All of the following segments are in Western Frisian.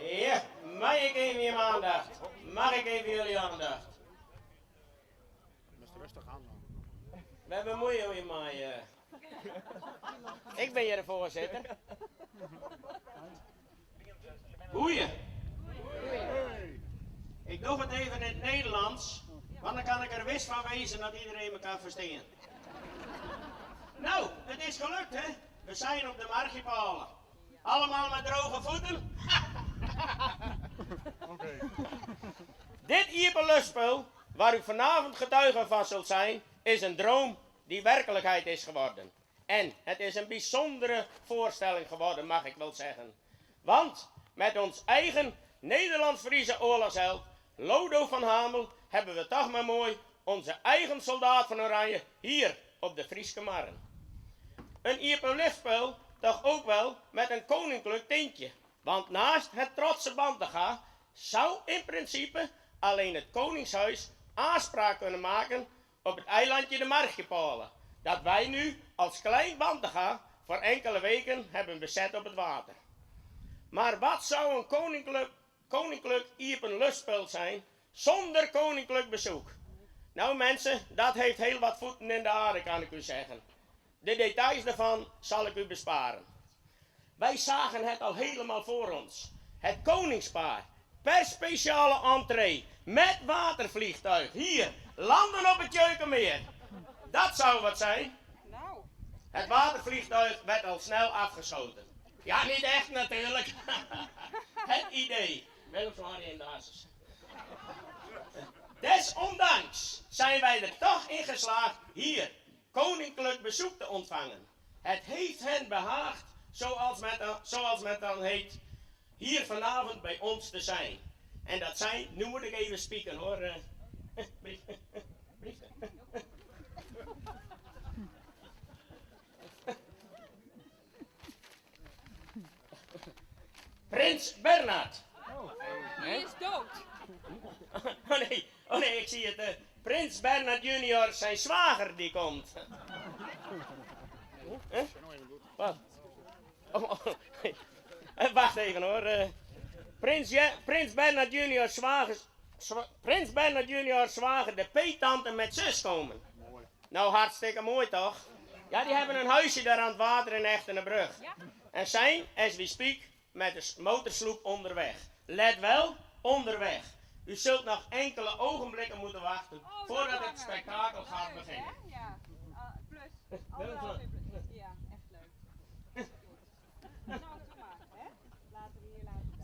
Ja, mei ik even jim aandacht? Mag ik even jullie aandacht? Wêr bemuoie jo je mei? Ik bin hjir de foarsitter. Goeie. Ik doch it even yn it Nederlands, want dan kan ik der wis fan wezen dat iedereen me kan ferstean. No, it is gelukt hè, we zijn op de Marchjepôle. Allemaal met droge voeten? Dit iepenluchtspul, waar u vanavond getuige van zult zijn, is een droom die werkelijkheid is geworden. En het is een bijzondere voorstelling geworden, mag ik wel zeggen. Want met ons eigen Nederlands-Friese oorlogsheld Lodo van Hamel hebben we toch maar mooi onze eigen soldaat van Oranje hier op de Fryske Marren. Een iepenluchtspul toch ook wel met een koninklijk tintje. Want naast het trotse Bantega zou in principe alleen het Koningshuis aanspraak kunnen maken op het eilandje de Marchjepôle, dat wij nu als klein Bantega voor enkele weken hebben bezet op het water. Maar wat zou een koninklijk, koninklijk iepenluchtspul zijn zonder koninklijk bezoek? Nou mensen, dat heeft heel wat voeten in de aarde, kan ik u zeggen. De details daarvan zal ik u besparen. Wij zagen het al helemaal voor ons. Het koningspaar, per speciale entree, met watervliegtuig, hier, landen op het Tjeukemeer. Dat zou wat zijn. Nou. Het watervliegtuig werd al snel afgeschoten. Ja, niet echt natuurlijk. Het idee. Willem van in de Asses. Desondanks zijn wij er toch in geslaagd hier koninklijk bezoek te ontvangen. Het heeft hen behaagd, zoals men dan, zoals men dan heet, hier vanavond bij ons te zijn. En dat zijn, nu moet ik even spieken hoor. Eh, brief, brief. Prins Bernhard. Die is dood. Oh nee, oh nee, ik zie het. eh, Prins Bernhard junior, zijn zwager, die komt. Huh? Wat? Oh, oh, eh, Wacht even hoor. eh. Prins, Je- Prins Bernhard junior zwager, zwa- Prins Bernhard junior zwager, de peettante met zus komen. Nou, hartstikke mooi toch? Ja, die hebben een huisje daar aan het water in Echtenerbrug. Ja. En zijn, as we speak, met de motorsloep onderweg. Let wel, onderweg. U zult nog enkele ogenblikken moeten wachten Oh, nog voordat het langer. spektakel gaat Leuk, beginnen. hè? Ja. Ah, plus. Willem Anderhalf van- uur plus. Ja, echt leuk. Goed. Nou, doe maar, hè? Later hier, later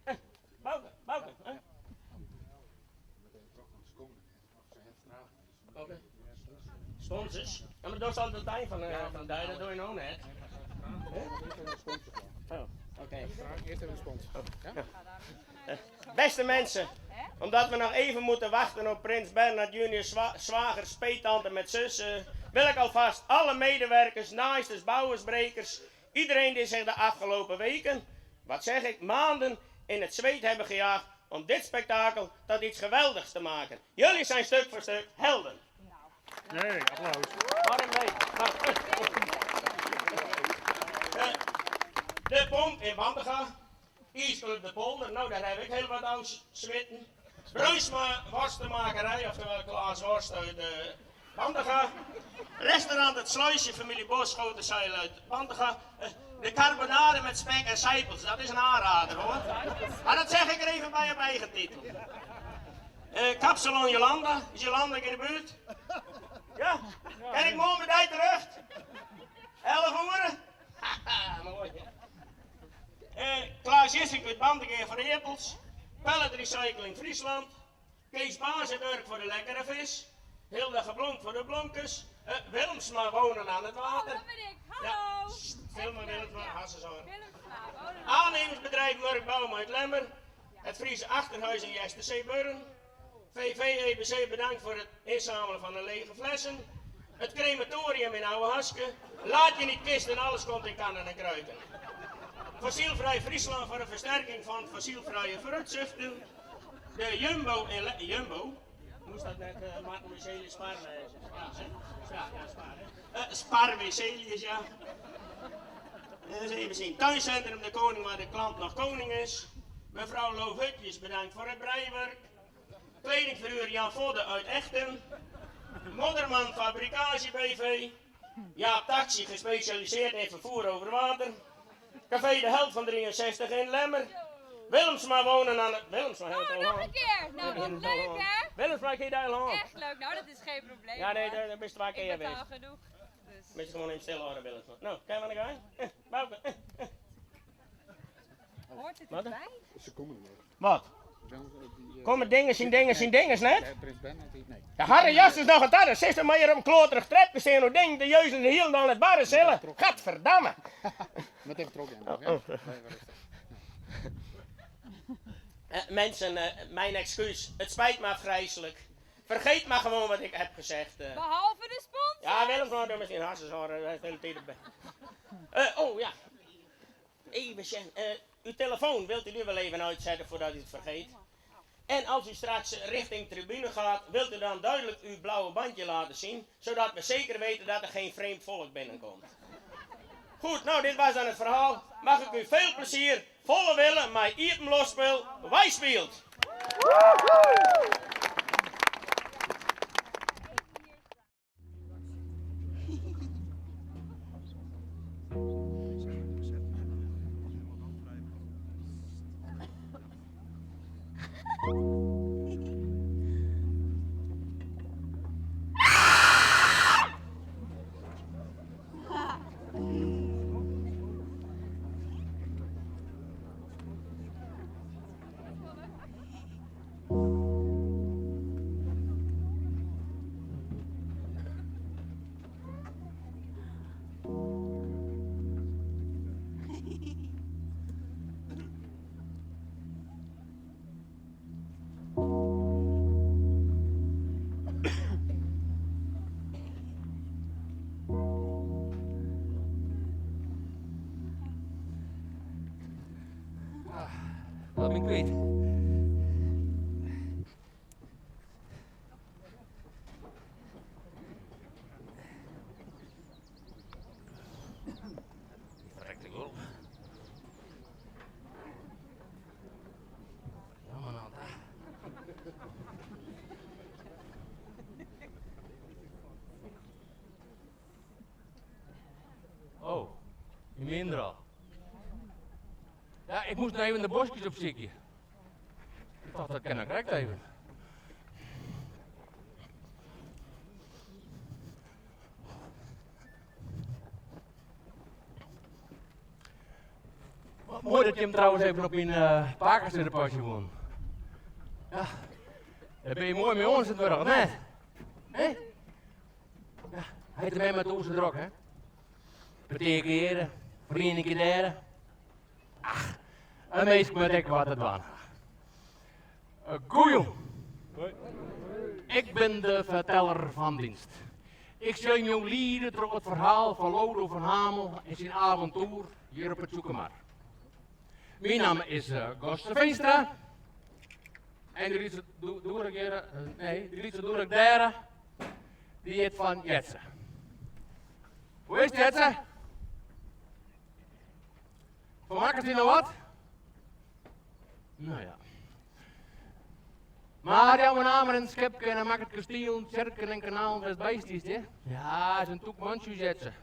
daar. Bouke, Bouke. hè? Oké. Sponsors? Ja, maar dat is altijd het eind van, eh, van de dag, dat doe je nou net. Oh, oké. Eerst even de sponsor. Ja? Ga daar niet vanuit. dat je zo- Beste mensen, Hè? omdat we nog even moeten wachten op Prins Bernhard junior zwa zwager, speettante met zussen, wil ik alvast alle medewerkers, naaisters, bouwers, brekers, iedereen die zich de afgelopen weken, wat zeg ik, maanden in het zweet hebben gejaagd om dit spektakel tot iets geweldigs te maken. Jullie zijn stuk voor stuk helden. Nou. Nee, applaus. Waarom nee? Nou, eh, De pomp in Bantega. Iesclub de Polder, nou daar heb ik heel wat aan zwitten. Bruisma Worstenmakerij, oftewel Klaas Worst uit uh, Bantega. Restaurant Het Sluisje, familie Boschgotenzeil uit Bantega. Eh, de carbonade met spek en sijpels, dat is een aanrader hoor. Maar dat zeg ik er even bij op eigen titel. Eh Kapsalon Jolanda, is Jolanda in de buurt? Ja? Kan ik morgen met die terug? 11 uur? Haha, mooi. Eh, Klaas Jissink uit Bandenkeer voor de Eppels. Pallet Recycling Friesland. Kees Baas uit Urk voor de lekkere vis. Hilda Geblonk voor de blonkes. Eh, Wilmsma wonen aan het Oh, water. dat ben ik. Ja, Hallo. sst, Vilma Echt leuk, Wilmsma, ja. Hassenzorg. Willemsma, wonen Aannemersbedrijf Murk Boom uit Lemmer. Het Friese Achterhuis in Jester Zeeburgen. VV EBC bedankt voor het inzamelen van de lege flessen. Het crematorium in Oude Haske. Laat je niet kisten, alles komt in kannen en kruiken. Fossielvrij Friesland voor de versterking van fossielvrije vooruitzichten. De Jumbo in Le- Jumbo? Moest dat net uh, Martin Wicelius Spar lezen? Ja, hè? Ja, ja, Spar, hè? Eh, Spar Wicelius, ja. Eens even zien. Tuincentrum De Koning waar de klant nog koning is. Mevrouw Loof-Hutjes bedankt voor het breiwerk. Kledingverhuur Jan Vodde uit Echten. Modderman Fabricage BV. Jaap Taxi gespecialiseerd in vervoer over water. Café De Held van 63 in Lemmer. Willemsma wonen aan het... Willemsma Oh, nog een keer! Nou, wat leuk hè? Willemsma, ik daar al Echt leuk. Nou, dat is geen probleem. Ja, nee, daar ben je twee keer Ik betaal geweest. genoeg. Dus. Moet je gewoon even stil houden, Willemsma. Nou, kijk maar naar gang. Bouke. Hoort het Wat? erbij? Ze komen er nog. Wat? Die, Komen dingen zien dingen zien dingen net? Ja, Prins Bernhard, die, nee. De harde jas is nog een tarre. Zit er maar op een kloterig trapje staan hoe ding de juist in de hiel dan het barren zullen. Gadverdamme. Met even trok in. Oh, Ja? oh. Nee, rustig. Mensen, mijn excuus. Het spijt me afgrijselijk. Vergeet maar gewoon wat ik heb gezegd. Behalve de sponsor. Ja, Willem van doe misschien hartstikke hoor. Hij is de hele tijd erbij. Oh ja. Even zeggen. Uw telefoon wilt u nu wel even uitzetten voordat u het vergeet. En als u straks richting tribune gaat, wilt u dan duidelijk uw blauwe bandje laten zien, zodat we zeker weten dat er geen vreemd volk binnenkomt. Goed, nou dit was dan het verhaal. Mag ik u veel plezier, volle willen, mijn iepenlosspel, wij speelt. Dat ben ik kwijt. Verrekte goal. Ja, maar nou, Oh, minder al. Ja, ik moest nog even de bosjes opzoeken. Ik dacht, dat kan ik correct even. Wat mooi dat je hem trouwens even op mijn uh, won. Ja, daar ben je mooi mee ons het werk, net. Hè? Ja, hij heeft mij met de oezen drok, hè? Betekenen, vrienden daar. Ach, een meest moet ik wat het waan. Goeie. Ik ben de verteller van dienst. Ik zal jou lieden door het verhaal van Lodo van Hamel en zijn avontuur hier op het Zoekermar. Mijn naam is Gosse Veenstra. En de liedse doe ik daar, die heet van Jetsen. Hoe is het, Jetsen? Vermaakt hij nou wat? Nou ja. Maar ja, mijn naam en schepje en maakt het kasteel, kerken en kanaal best bijstiest, hè? Ja, is een toekmantje, Jetsen.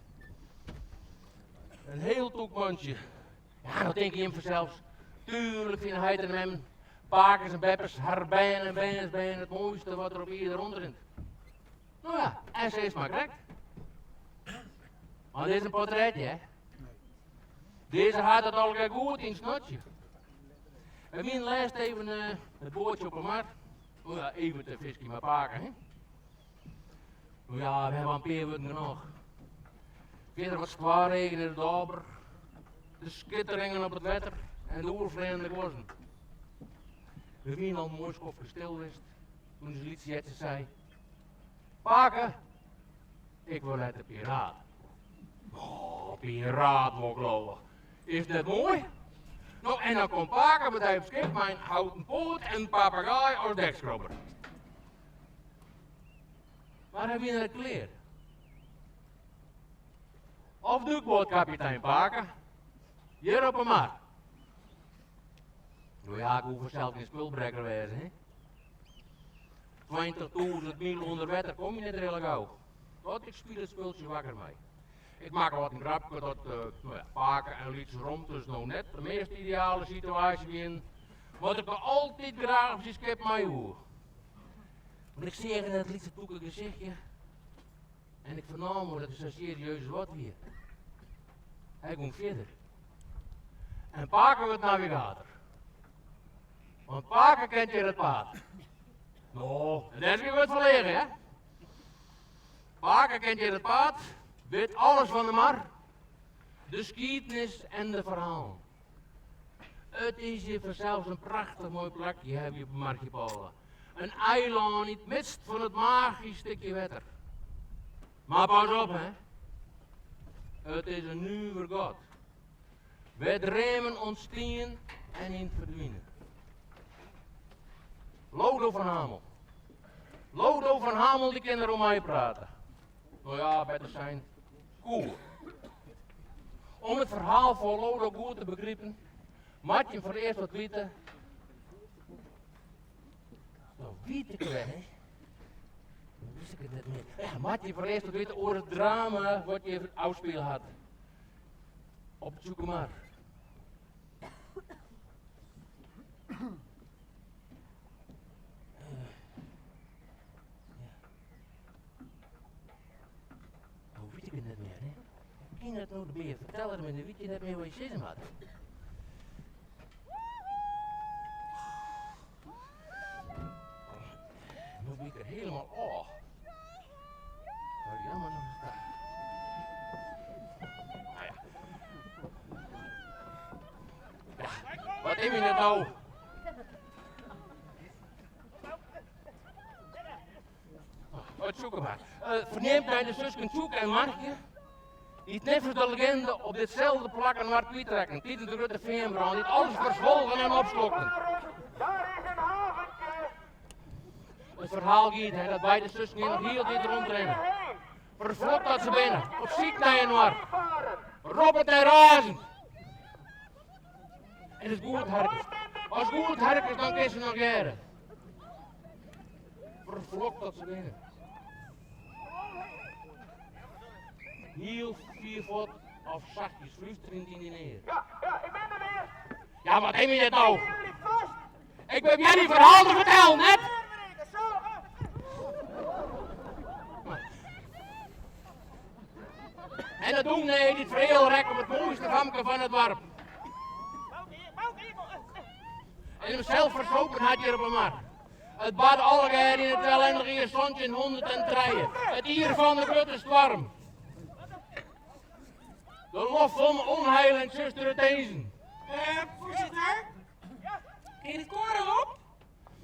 Een heel toekmantje. Ja, dat denk je hem vanzelfs. Tuurlijk vinden hij en hem pakers en beppers, haar bijen en bijens bijen het mooiste wat er op ieder rondrent. Nou ja, en ze is maar correct. Maar dit is een portretje, hè? Deze had het al goed in het snotje. En mijn lijst even het bootje op de markt. Oh ja, even te visje maar pakken, hè? Oh ja, we hebben een paar woorden genoeg. Verder wat zwaarregen in het dober. De schitteringen op het water en de oervleende gozen. We zijn al mooi schofje stil wist toen ze liet Jetse zei: Paken, ik wil uit de piraat. Oh, piraat, wil geloven. Is dat mooi? Nou, en dan komt Paken met hij op schip mijn houten poot en papegaai als dekschrobber. Waar heb je nou het kleer? Of doe ik kapitein Paken? Hjir op 'e mar. No ja, ik hoech fansels gjin spulbrekker wêze, hè. 20.000 myl ûnder wetter kom je net rillik gau. Dat ik spile it spultsje wakker mei. Ik makke wat in grapke dat no ja, pake en lytse romtes no net de meast ideale situaasje wienen, wat ik noch altyd graach op syn skip mei woe. Want ik seach yn dat lytse tûke gesichtje en ik fernaam wol dat er sa serieus as wat wie. Hy gong fierder. En pake wurdt navigator. Want pake kent hjir it paad. No, en dêr is gjin wurd fan leagen, hè? Pake kent hjir it paad, wit alles fan de mar, de skiednis en de ferhalen. It is hjir fansels in prachtich moai plakje, hawwe wy op 'e Marchjepôle. In eilân yn it midst fan it magysk stikje wetter. Mar pas op, hè. It is in nuver gat. Wêr't dreamen ûntstean en yn ferdwine. Lodo van Hamel. Lodo van Hamel dy kin der oer meiprate. No ja, better sein, koe. Om it ferhaal fan Lodo goed te begripen, moat je foar earst wat witte. No wit ik wer, hè. Wist ik it net mear. Ja, moat je foar earst wat witte oer it drama wat hjir ôfspile hat. Op it Tsjûkemar. No wit ik it net mear, hè. Hoe kin dat no, dan binne je ferteller, mar dan witte je net mear wat je sizze moatte. No bin ik der hielendal ôf. Jammer noch ta. Nou ja. Ja, wat is het nou? It Tsjûkemar. Ferneamd nei de susken Tsjûke en Marchje, dy't neffens de leginde op ditselde plak inoar kwytrekken tidens de grutte feanbrân dy't alles ferswolgen en opslokten. It ferhaal giet hè, dat beide susken hjir noch hieltyd rûnrinne. Ferflokt dat se binne, op syk nei inoar. Roppend en razend. En ast goed harkest. Ast goed harkest, dan kinst se noch hearre. Ferflokt dat se binne. Hiel fier fuort of sachtjes flústerjend yn dyn ear. Ja, ja, ik bin der weer. Ja, wat heb je dit nou? Jullie vast. Ik probearje it ferhaal te fertellen, net? En dat dûmny dy't fereale rekke op it moaiste famke fan it doarp. En himsels fersopen hat hjir op 'e mar. It barde allegear yn it ellindige jier 1703, it jier fan de grutte stoarm. De loft fol mei ûnheil en tsjustere tinzen. Foarsitter, kin it koar al op?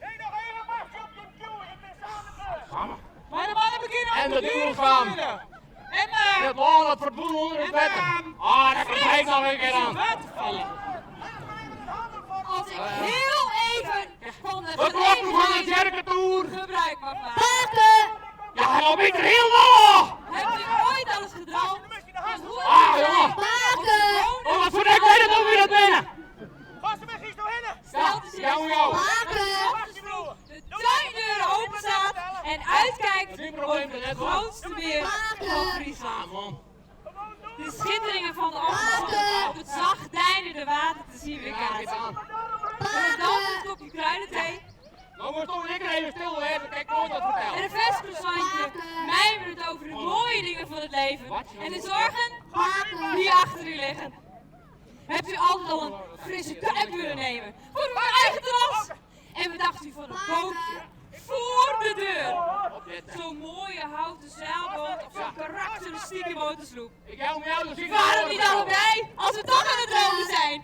Nee, noch even wachtsje op jim cue, ik bin sa oan de beurt. Mei de mannen begjinne En om de de buren duurzaam. te spelen. En En it lân dat ferdwûn ûnder it wetter. Ah, dêr komt hy noch in kear oan. watervallen. Als ik heel even van de De klokken fan de gelegenheid tsjerketoer. gebruik mag maken. Pake! Ja, no bin ik der hielendal ôf. Hebt u ooit al eens gedroomd van hoe het Ah, zou jongen. zijn Pake! Oh, wat verrek weet het hoe we dat binnen. Stelt u zich Ja, eens jou. voor Pake! dat vroeg de tuindeur open staat en uitkijkt Geen probleem, over het net, hoor. grootste meer van Ah, Friesland. man. De schitteringen van de ochtend op het zacht deinende water te zien Ja, weerkaatsen. geef aan. Met een dampend kopje kruidenthee Nou moest toch lekker even stil hè, dat kan ik nooit wat en vertellen. een vers croissantje mijmerend over de mooie dingen van het leven en de zorgen die achter u liggen. Hebt u altijd al een frisse duik willen nemen voor uw eigen terras? En wat dacht u van een bootje voor de deur? Zo'n mooie houten zeilboot of zo'n karakteristieke motorsloep. Ik jou om jou de ziekte. Waarom niet allebei, als we toch aan het dromen zijn?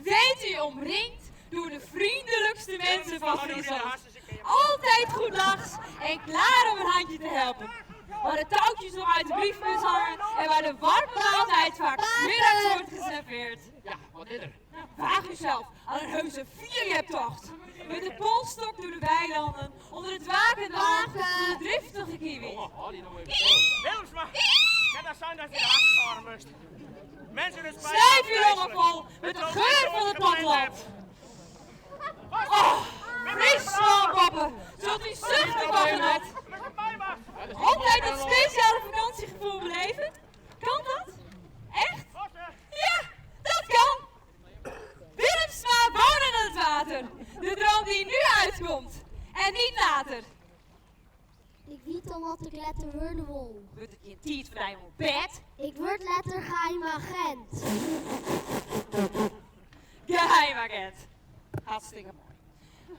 Weet u omringd door de vriendelijkste mensen van Friesland. Altijd goed lachs en klaar om een handje te helpen. Waar de touwtjes nog uit de briefbus hangen en waar de warme maaltijd vaak 's middags wordt geserveerd. Ja, wat is er? Waag uzelf aan een heuse vierjeptocht. Met de polsstok door de weilanden, onder het wakende oog van de driftige kiwi. Jongen, hou die nou even stil. Willemsma, kan dat zijn dat je de hartjes horen moest? Mensen, het spijt Stel helemaal vol met de geur van het platteland. Oh, Fryslân boppe, zult u zuchten van genot. Altijd dat speciale vakantiegevoel beleven? Kan dat? Echt? Ja, dat kan! Willemsma wonen aan het water. De droom die nu uitkomt. En niet later. Ik weet al wat ik letter worden wil. Wordt het je tijd vrij op bed? Ik word letter geheim agent. Geheimagent. Hartstikke mooi.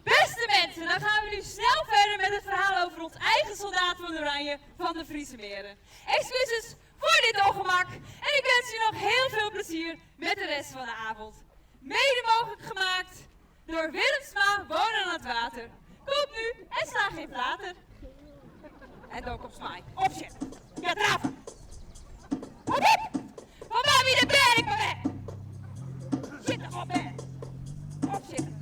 Beste mensen, dan gaan we nu snel verder met het verhaal over ons eigen soldaat van Oranje van de Friese Meren. Excuses voor dit ongemak en ik wens u nog heel veel plezier met de rest van de avond. Mede mogelijk gemaakt door Willemsma Wonen aan het Water. Koop nu en sla geen flater. En dan komt Smike. Opzet. Ja, draven. Hop, hop. Van waar wie de berg maar weg. Zit op bed. Opzitten.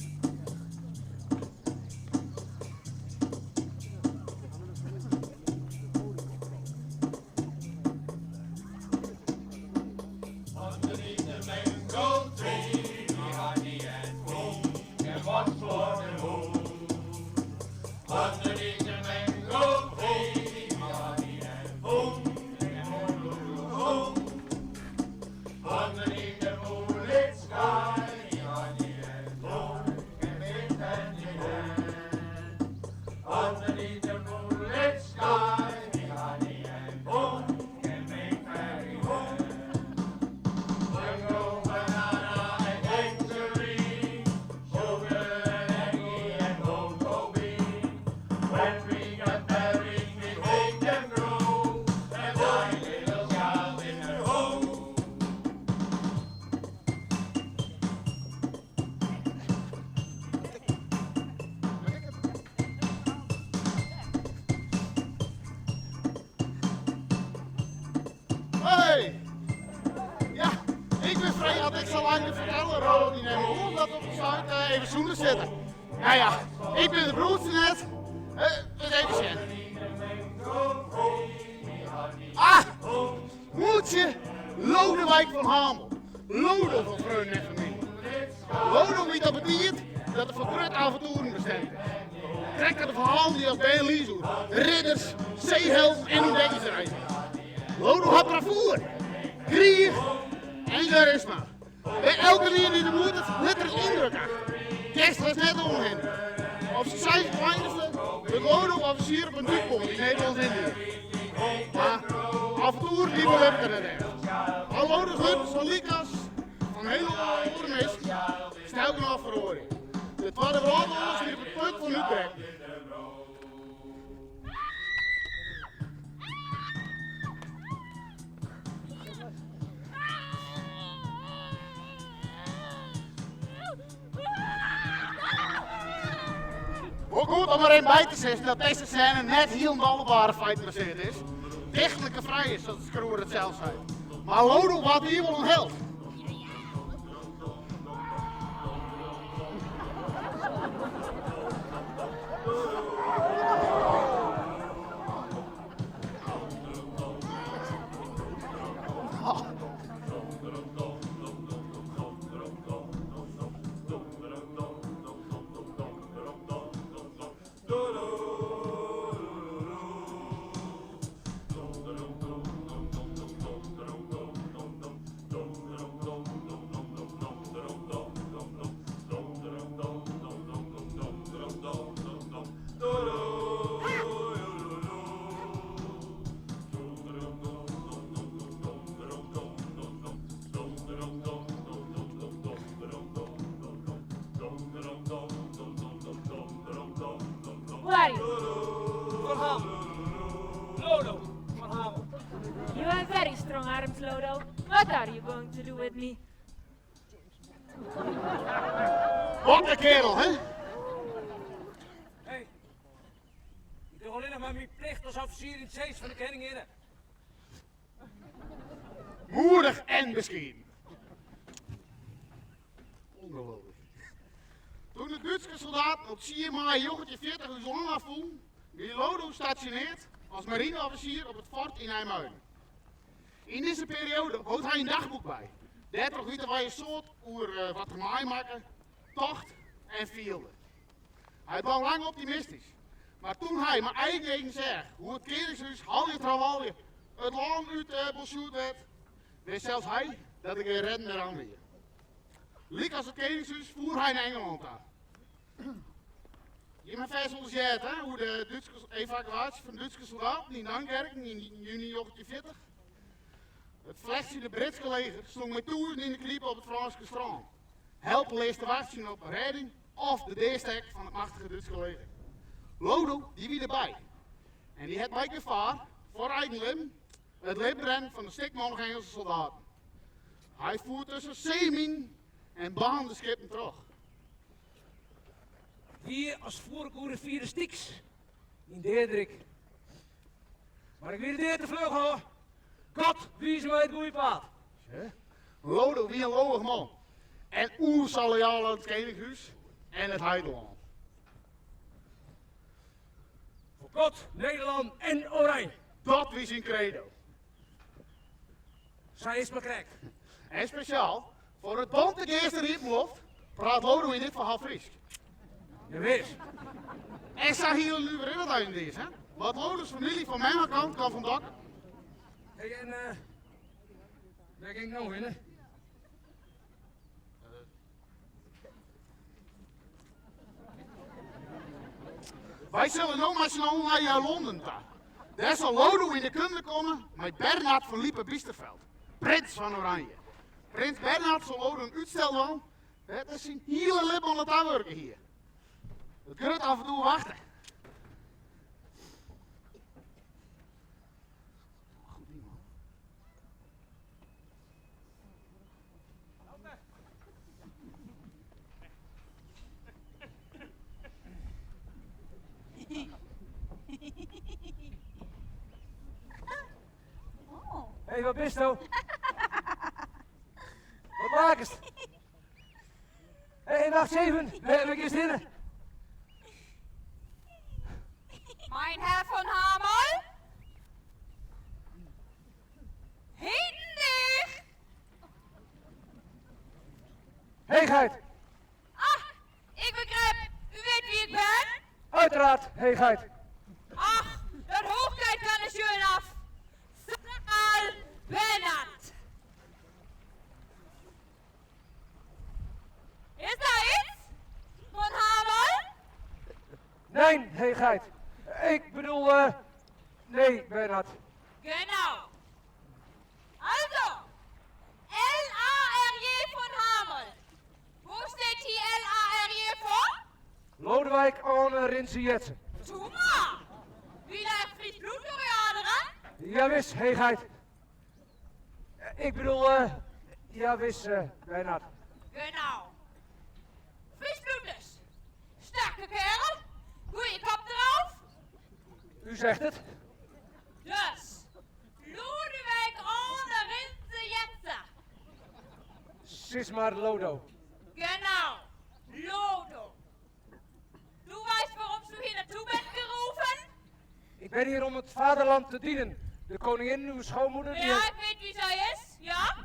Hey! Ja, ik ben vrij dat ik zo lang de verteller rol niet nemen. Hoe om dat op de site even zoenen zitten. Nou ja, ik ben de broertje net. Dus even zien. Ah! Moedje Lodewijk van Hamel. Lodo van vrienden en familie. Lodo weet dat betekent dat er voor grote avonturen bestemd is. Trek aan de verhalen die als Ben Liezoer, ridders, zeehelden en ontdekkingsreizen. Lodo had bravoure, krieg en charisma. Bij elke lier die de moed het letterlijk indruk achter. Kerst was net om hen. Op zijn 26e werd Lodo officier op een duikboot in Nederlands-Indië. Maar af en toe die wel ik er net echt. Al Lodo gut, zo liek als van hele oren is, snel genoeg verhoren. De Tweede Wereldoorlog is op het punt van uitbreken. Ook goed om er een bij te zetten dat deze scène net helemaal op ware feit gebaseerd is. Dichtelijke vrij is, zoals de schroer het zelf zei. Maar Lodo was hier wel een held. Who are you? Van Hamel. Lodo van Hamel. You have very strong arms, Lodo. What are you going to do with me? Wat een kerel, hè? Hey, ik doe alleen nog maar mijn plicht als officier in het zees van de koningin. Moedig en bescheiden. Ongelooflijk. Toen de Duitse soldaat op 4 mei 1940 uw zon afvoel, die Lodo stationeerd als marineofficier op het fort in IJmuiden. In deze periode houdt hij een dagboek bij. Dêrtroch witte wy in soad oer wat er meimakke, tocht en fielde. Hy bleau lang optimistysk, mar toen hy mei eigen eagen seach hoe it keningshûs halje-trawalje it lân út bonsjoerd werd, wist sels hy dat der gjin redden mear oan wie. Lykas it keningshûs foer hy nei Ingelân ta. Jim ha fêst wolris heard hè, oer de Dútske evakuaasje fan Dútske soldaten yn Duinkerken yn juny 1940. It flechtsjende Britske leger stong mei tûzenen yn de knipe op it Frânske strân, helpeleas te wachtsjen op rêding of de deastek fan it machtige Dútske leger. Lodo, dy wie derby en dy hat by gefaar foar eigen libben it libben retten fan in stikmannich Ingelske soldaten. Hy foer tusken seeminen en baarnende skippen troch. Wie as foer ik oer de rivier de Styx yn Deadrik. Mar ik wie de dea te fluch ôf. God wize my it goede paad. Lodo wie in lowich man en oer sa loyaal oan it keningshûs en it heitelân. Foar God, Nederlân en Oranje. Dat wie syn kredo. Sa is 't mar krekt. En spesjaal foar it Bantegeaster iepenloft praat Lodo yn dit ferhaal Frysk. Jawis. En sa hiele nuver is dat eigendiis, hè? Want Lodo's famylje fan memmekant kaam fan Dokkum. Hey, en uh, wêr gean ik no hinne? Wy sille no mei syn allen nei eh, Londen ta. Dêr sil Lodo yn de kunde komme mei Bernhard fan Lippe-Biesterfeld, prins fan Oranje. Prins Bernhard sil Lodo in útstel dwaan dêr't er syn hiele libben oan tawurke hie. It grutte aventoer wachte. Hey, wat bisto? Wat makest? Hey, wacht even. Wêr giest hinne? Mein Herr von Hamel? Hinten dich! Heechheid! Ach, ik begrijp, u weet wie ik ben? Uiteraard, heechheid. Ach, dat hoogtijd kan er schön af. Saal Bernhard. Is daar iets? Von Hamel? Nee, heechheid. Ik bedoel, uh, nee, Bernhard. Genau. Also, L-A-R-J von Hamel. Wo steht hier L-A-R-J voor? Lodewijk Arne Rinse Jetsen. Doe maar. Wie daar Fries bloed door je aderen? Jawis, heechheid. Ik bedoel, uh, jawis, uh, Bernhard. Genau. Fries bloed dus. Sterke kerel. Goeie kop eraf. U zegt het. Dus, Lodewijk Arne Rinse Jetsen. Sis maar Lodo. Genau, Lodo. Du weißt, waarom du hier naartoe bent geroepen? Ik ben hier om het vaderland te dienen. De koningin, uw schoonmoeder. Die ja, ik weet wie zij is, ja.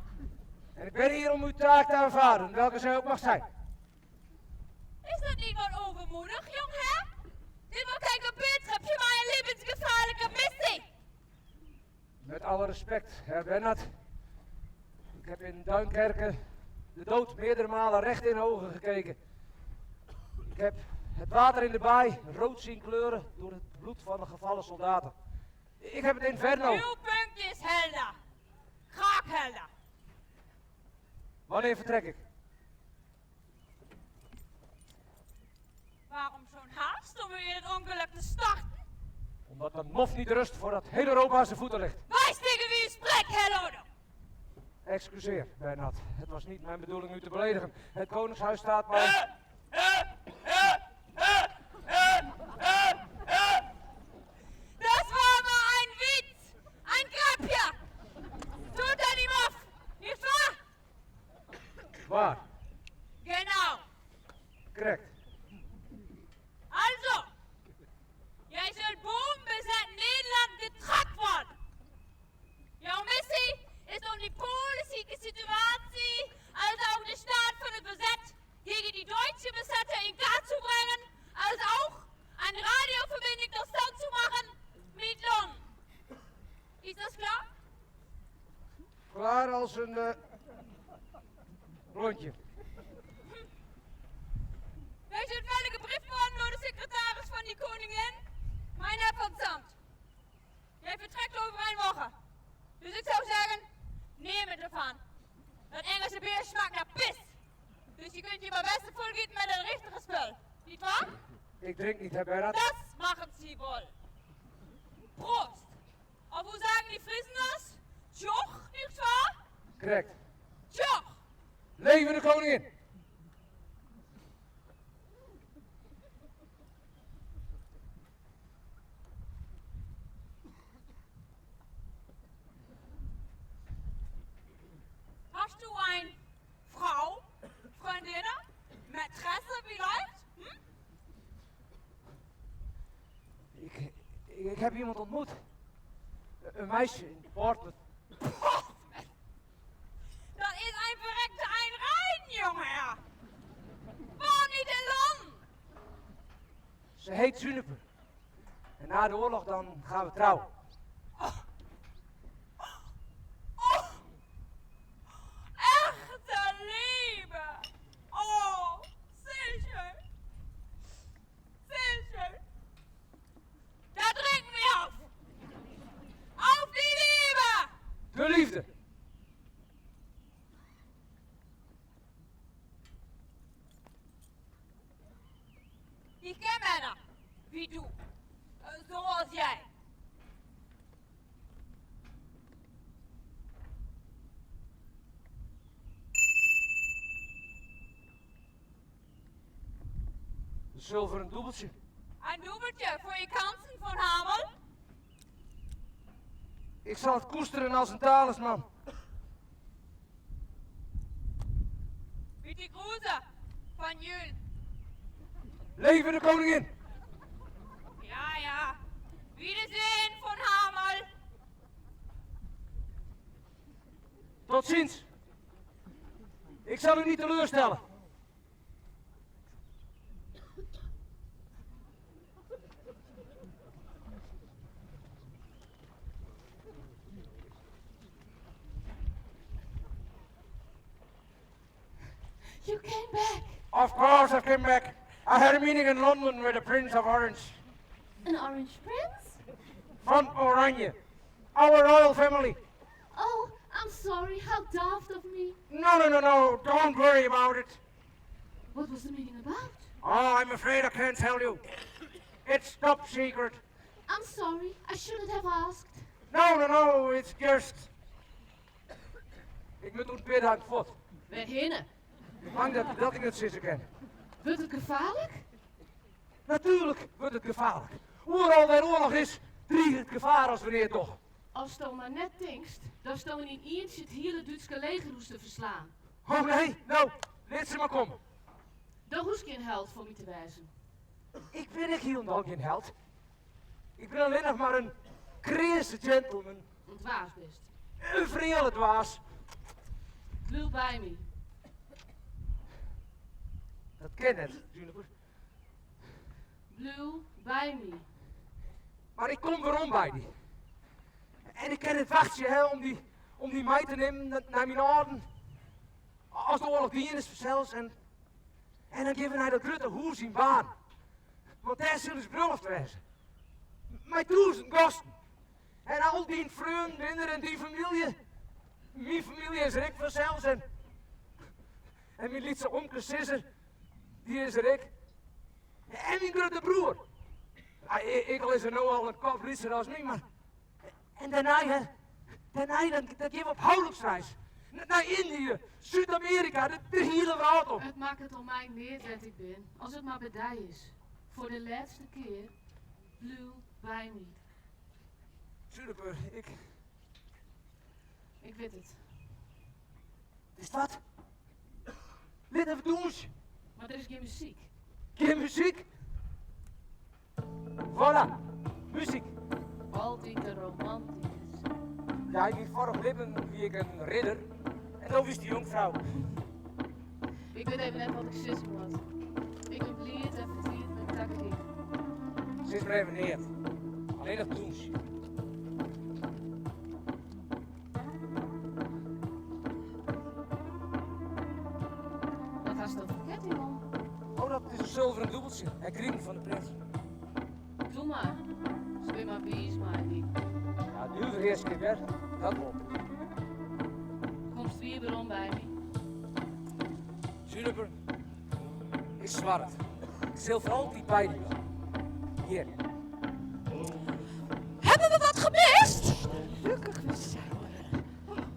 En ik ben hier om uw taak te aanvaarden, welke zij ook mag zijn. Is dat niet wat overmoedig, jongheer? Dit wordt geen kapeertripje, maar een levensgevaarlijke missie. Met alle respect, Herr Bernhard. Ik heb in Duinkerke de dood meerdere malen recht in de ogen gekeken. Ik heb het water in de baai rood zien kleuren door het bloed van de gevallen soldaten. Ik heb het inferno. Uw punt is helder. Kraakhelder. Wanneer vertrek ik? Waarom zo'n haast om u in het ongeluk te starten? Omdat de mof niet rust voordat heel Europa aan zijn voeten ligt. Wijs tegen wie u spreekt, Herr Lodo. Excuseer, Bernhard. Het was niet mijn bedoeling u te beledigen. Het Koningshuis staat mij... Das war maar ein Witz. Ein Grapje. Tut er niet af, niet waar? Waar? Genau. Correct. Also, jij zult boven bezet Nederland getrakt worden. Jouw missie is om die politieke situatie als een eh, blondje. Wij zijn wel gebriefd worden door de secretaris van die koningin, mijn heer van Zandt. Jij vertrekt over een morgen. Dus ik zou zeggen, neem het ervan. Dat Engelse bier smaakt naar pis. Dus je kunt je maar best volgieten met het richtige spul. Niet waar? Ik drink niet, hè Bernard? Das machen Sie wohl. Prost. Of hoe sagen die Friesen das? Tjoch, nicht wahr? Correct. Tjoch. Leven de koningin! Hast du ein Frau, Freundin, Mätresse vielleicht? Hm? Ik, ik, ik heb iemand ontmoet. Een meisje in Portland. Dat is een verrekte ein Rijn, jongen. Waarom niet in Londen? Ze heet Juniper. En na de oorlog dan gaan we trouwen. Oh, echte Liebe. Oh, zeer schön. Zeer schön. Daar drinken we auf. Auf die Liebe. De liefde! Ich ken Männer, wie du. Zoals jij. Een zilveren dubbeltje. Een dubbeltje voor je kansen van Hamel. Ik zal het koesteren als een talisman. Mit die Grüße van Jul. Leven de koningin! Ja, ja. Wiedersehen van Hamel. Tot ziens! Ik zal u niet teleurstellen. You came back. Of course I came back. I had a meeting in London with the Prince of Orange. An orange prince? Van Oranje. Our royal family. Oh, I'm sorry. How daft of me. No, no, no, no. Don't worry about it. What was the meeting about? Oh, I'm afraid I can't tell you. It's top secret. I'm sorry. I shouldn't have asked. No, no, no. It's just... Ik moet een peer aan het voet. Wêrhinne? Ik bang dat, dat ik het sissen ken. Wordt het gevaarlijk? Natuurlijk wordt het gevaarlijk. Overal waar oorlog is, dreigt het gevaar als wanneer toch. Als het maar net denkst, dan staan we in eentje het hele Duitse leger hoest te verslaan. Oh nee, nou, laat ze maar komen. Dan hoest geen held voor me te wijzen. Ik ben ik helemaal geen held. Ik ben alleen nog maar een kreese gentleman. Een dwaas best. Een vreele dwaas. Blue bij me. Dat ken het, Juniper. Blue bij me. Maar ik kom weerom bij die. En ik ken het wachtje hè, om die mij te nemen naar mijn orden. Als de oorlog die in is zelfs en, en dan geven we naar dat grote hoes in baan. Want daar zullen ze bruiloft wezen. Mijn duizend gasten. En al die vrienden en die familie. Mijn familie is er ik vanzelfs en, en mijn lietse omke Sisser, die is er ik. En mijn grote broer. Ah, ik al is er nou al een kop lietser als mij, maar... En daarna, hè, daarna dan, dan gaan we op huwelijksreis. Naar Indië, Zuid-Amerika, de hele wereld op. Het maakt het om mij neer dat ik ben, als het maar bij is. Voor de laatste keer, Blue bij me. Juniper, ik... Ik weet het. Is dat? Lid even doen. Maar er is geen muziek. Geen muziek? Voilà, muziek. Altijd de romanticus. Ja, in mijn vorig leven wie ik een ridder. En dan is die jonkvrouw. Ik weet even net wat ik zus moet. Ik ben blierd en verdriet met takkie. Ze is maar even neer. Alleen nog doen. hast do foar ketting om? Oh, dat is in sulveren dûbeltsje. Hy krigen fan de prins. Doe mar. Se binne mar wiis mei dy. Ja, nuver hearskip hear. Dat wol. Komst wier werom by my? Juniper, ik swar it. Ik sil foar altyd by dy bliuwe. Hjir. Hebben we wat gemist? Gelukkig, we zijn er.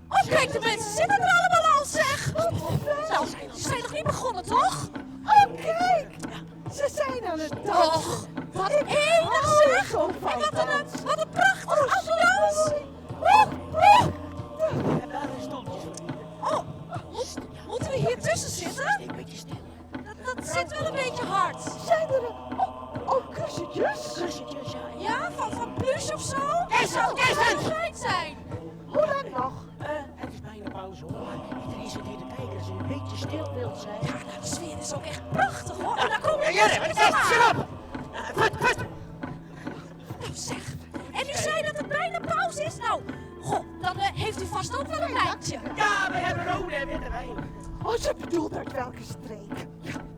Oh, kijk, de mensen zitten er allemaal al, zeg. Nou, ze zijn nog niet begonnen, toch? Oh, kijk! Ze zijn aan het dansen. Och, wat enig, zeg. zo van En wat een, dansen. wat een prachtig ambiance. Oh, oh. En daar een stoeltjes voor. Oh, moeten we hier tussen zitten? Een beetje stil. Dat zit wel een beetje hard. Zijn er oh, oh, kussentjes? Kussentjes, ja. Ja, van pluche of zo? Dat zou wel fijn zijn. Hoe lang nog? Het is bijna pauze hoor. Maar iedereen zit hier te kijken als u een beetje stil wilt zijn. Ja, nou, de sfeer is ook echt prachtig hoor. En daar komen de Jere, mensen shut aan. up! Vast, vast! Nou zeg, en u zei dat het bijna pauze is. Nou, goh, dan heeft u vast ook wel een wijntje. Ja, we hebben rode en witte wijn. Oh, ze bedoelt uit welke streek?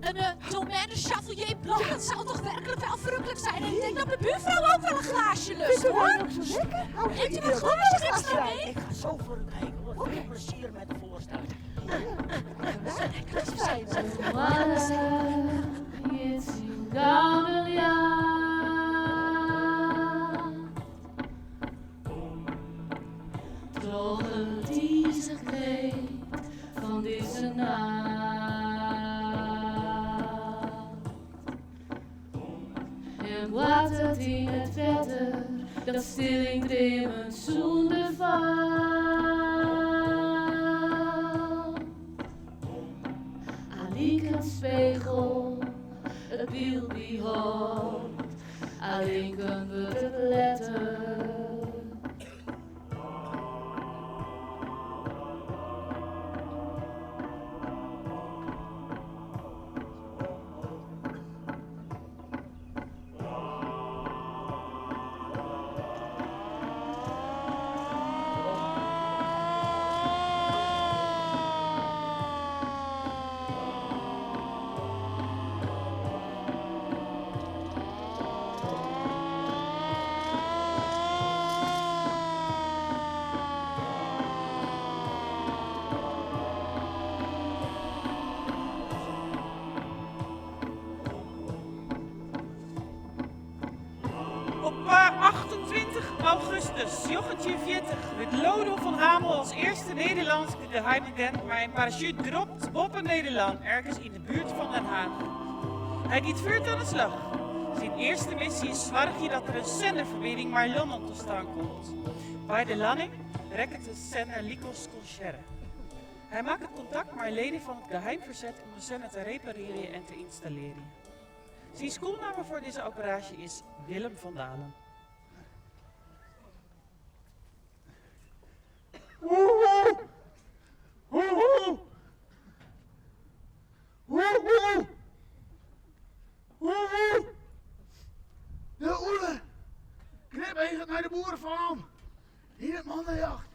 Een Domaine Chevalier Blanc, dat zou toch werkelijk wel verrukkelijk zijn. En ik denk dat mijn buurvrouw ook wel een glaasje lust Vindt u hoor. wijn ook zo lekker? Hou Neemt u wat glaasjes extra mee? Ik ga zo voor u kijken hoor. Veel plezier met de voorstelling. Dat is fijn. Troch it dizich kleed fan dizze nacht. En boartet yn it wetter dat stil yn dreamen sûnder falt. Allyk in spegel it byld behâldt, allinken wurdt it letter. Op 28 augustus 1940 werd Lodo van Hamel als eerste Nederlandse geheimagent maar een parachute dropt boppe Nederland, ergens in de buurt van Den Haag. Hij gaat voort aan de slag. Zijn eerste missie is zorgen dat er een zenderverbinding naar Londen tot staan komt. Bij de landing rekt de zender Lycos Concherre. Hij maakt het contact met leden van het geheimverzet om de zender te repareren en te installeren. Zijn schoolnaam voor deze operatie is Willem van Dalen. Woehoe! Woehoe! Woehoe! Woehoe! De oele! Knip even naar de boerenfarm. Hier het mannenjacht.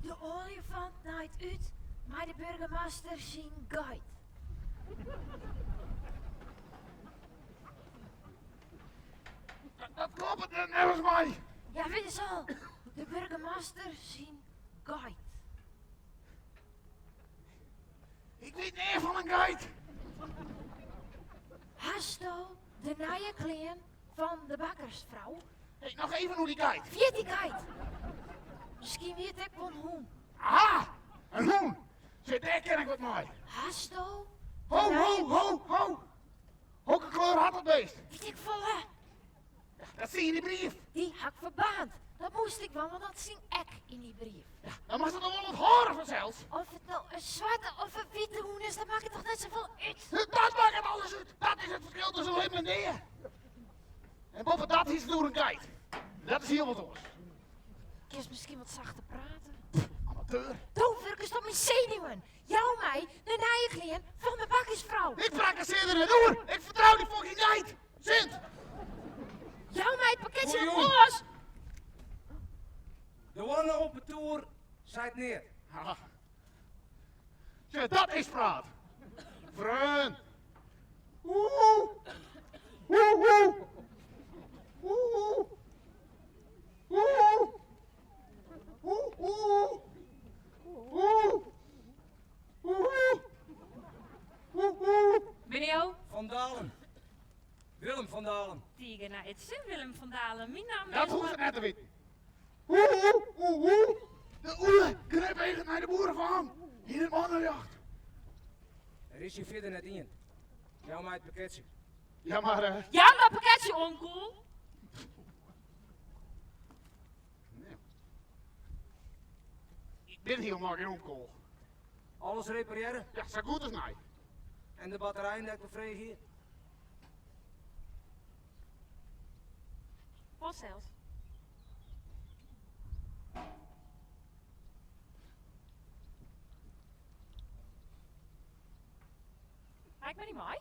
De olifant naait uit, maar de burgemeester zijn guide. Dat klopt het nergens mij. Ja, weet je al. De burgemeester zijn guide. Ik weet niet van een guide. Hasto, de nieuwe kleen van de bakkersvrouw. Hey, nog even hoe die guide. Viert die guide. Misschien weet ik wel hoe. Aha, een hoen. Zit daar ken ik wat mee. Hasto? de Ho, nieuwe- ho, ho, ho. Welke kleur had dat beest? Weet ik veel, hè? Dat zie je in die brief. Die had ik verbaand. Dat moest ik wel, want dat zie ik in die brief. Dan mag ze toch wel wat horen vanzelfs. Of het nou een zwarte of een witte hoen is, dat maakt het toch net zoveel uit. Dat maakt het alles uit. Dat is het verschil tussen lim en neer. En boven dat is het door een geit. Dat is heel wat anders. Ik is misschien wat zachter praten. Amateur. Doofwerk is toch mijn zenuwen. Jou mij, de naaie van de bakkersvrouw. Ik prakkeseer er net door. Ik vertrouw die fucking geit. Sint. Jou mij het pakketje Goeie met jong. oors. De wanne op de toer zijt neer. Zeg, dat is praat. Freon. Oeh. Oeh, oeh. Oeh, oeh. Oeh, oeh. Oeh, oeh. Oeh, oeh. Binne jo? Van Dalen. Willem van Dalen. Tige nei it sin, Willem van Dalen. Myn namme Dat is hoecht it net te witten. Oeh, oeh, oeh, oeh. De ûle knypeaget nei de boerefarm yn it moanneljocht. Der is hjir fierder net ien. Jou my it pakketsje. Ja, mar. Eh. Ja, mar pakketsje, onkel. Ik bin hielendal gjin onkel. Alles reparearre? Ja, sa goed as nij. En de batterijen dêr't ik om frege hie? Fansels. Mei ik mei dy mei?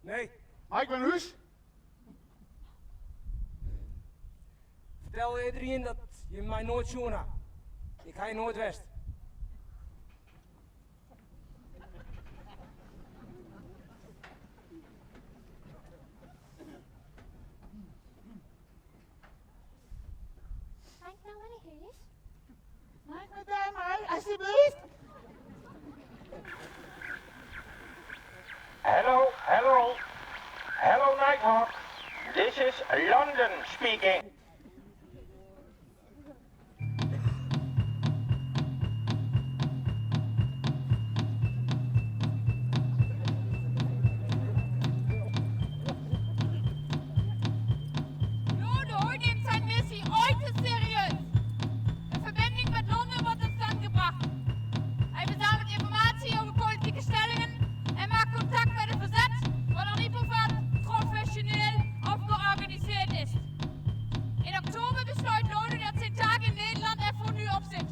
Nee. Mei ik mei nei hús? Fertel iderien dat jim my noait sjoen ha. Ik ha hjir noait west. Mei ik no mei nei hûs? Mei ik mei dy mei, alsjeblieft? Hello, hello. Hello Nighthawk. This is London speaking. Lodo nimt zijn missie uiterst serieus. De verbinding met Londen wordt tot stand gebracht. Hij verzamelt informatie over politieke stellingen en maakt contact met het verzet, wat nog niet bevat, professioneel of georganiseerd is. In oktober besluit Lodo dat zijn taak in Nederland er voor nu op zit.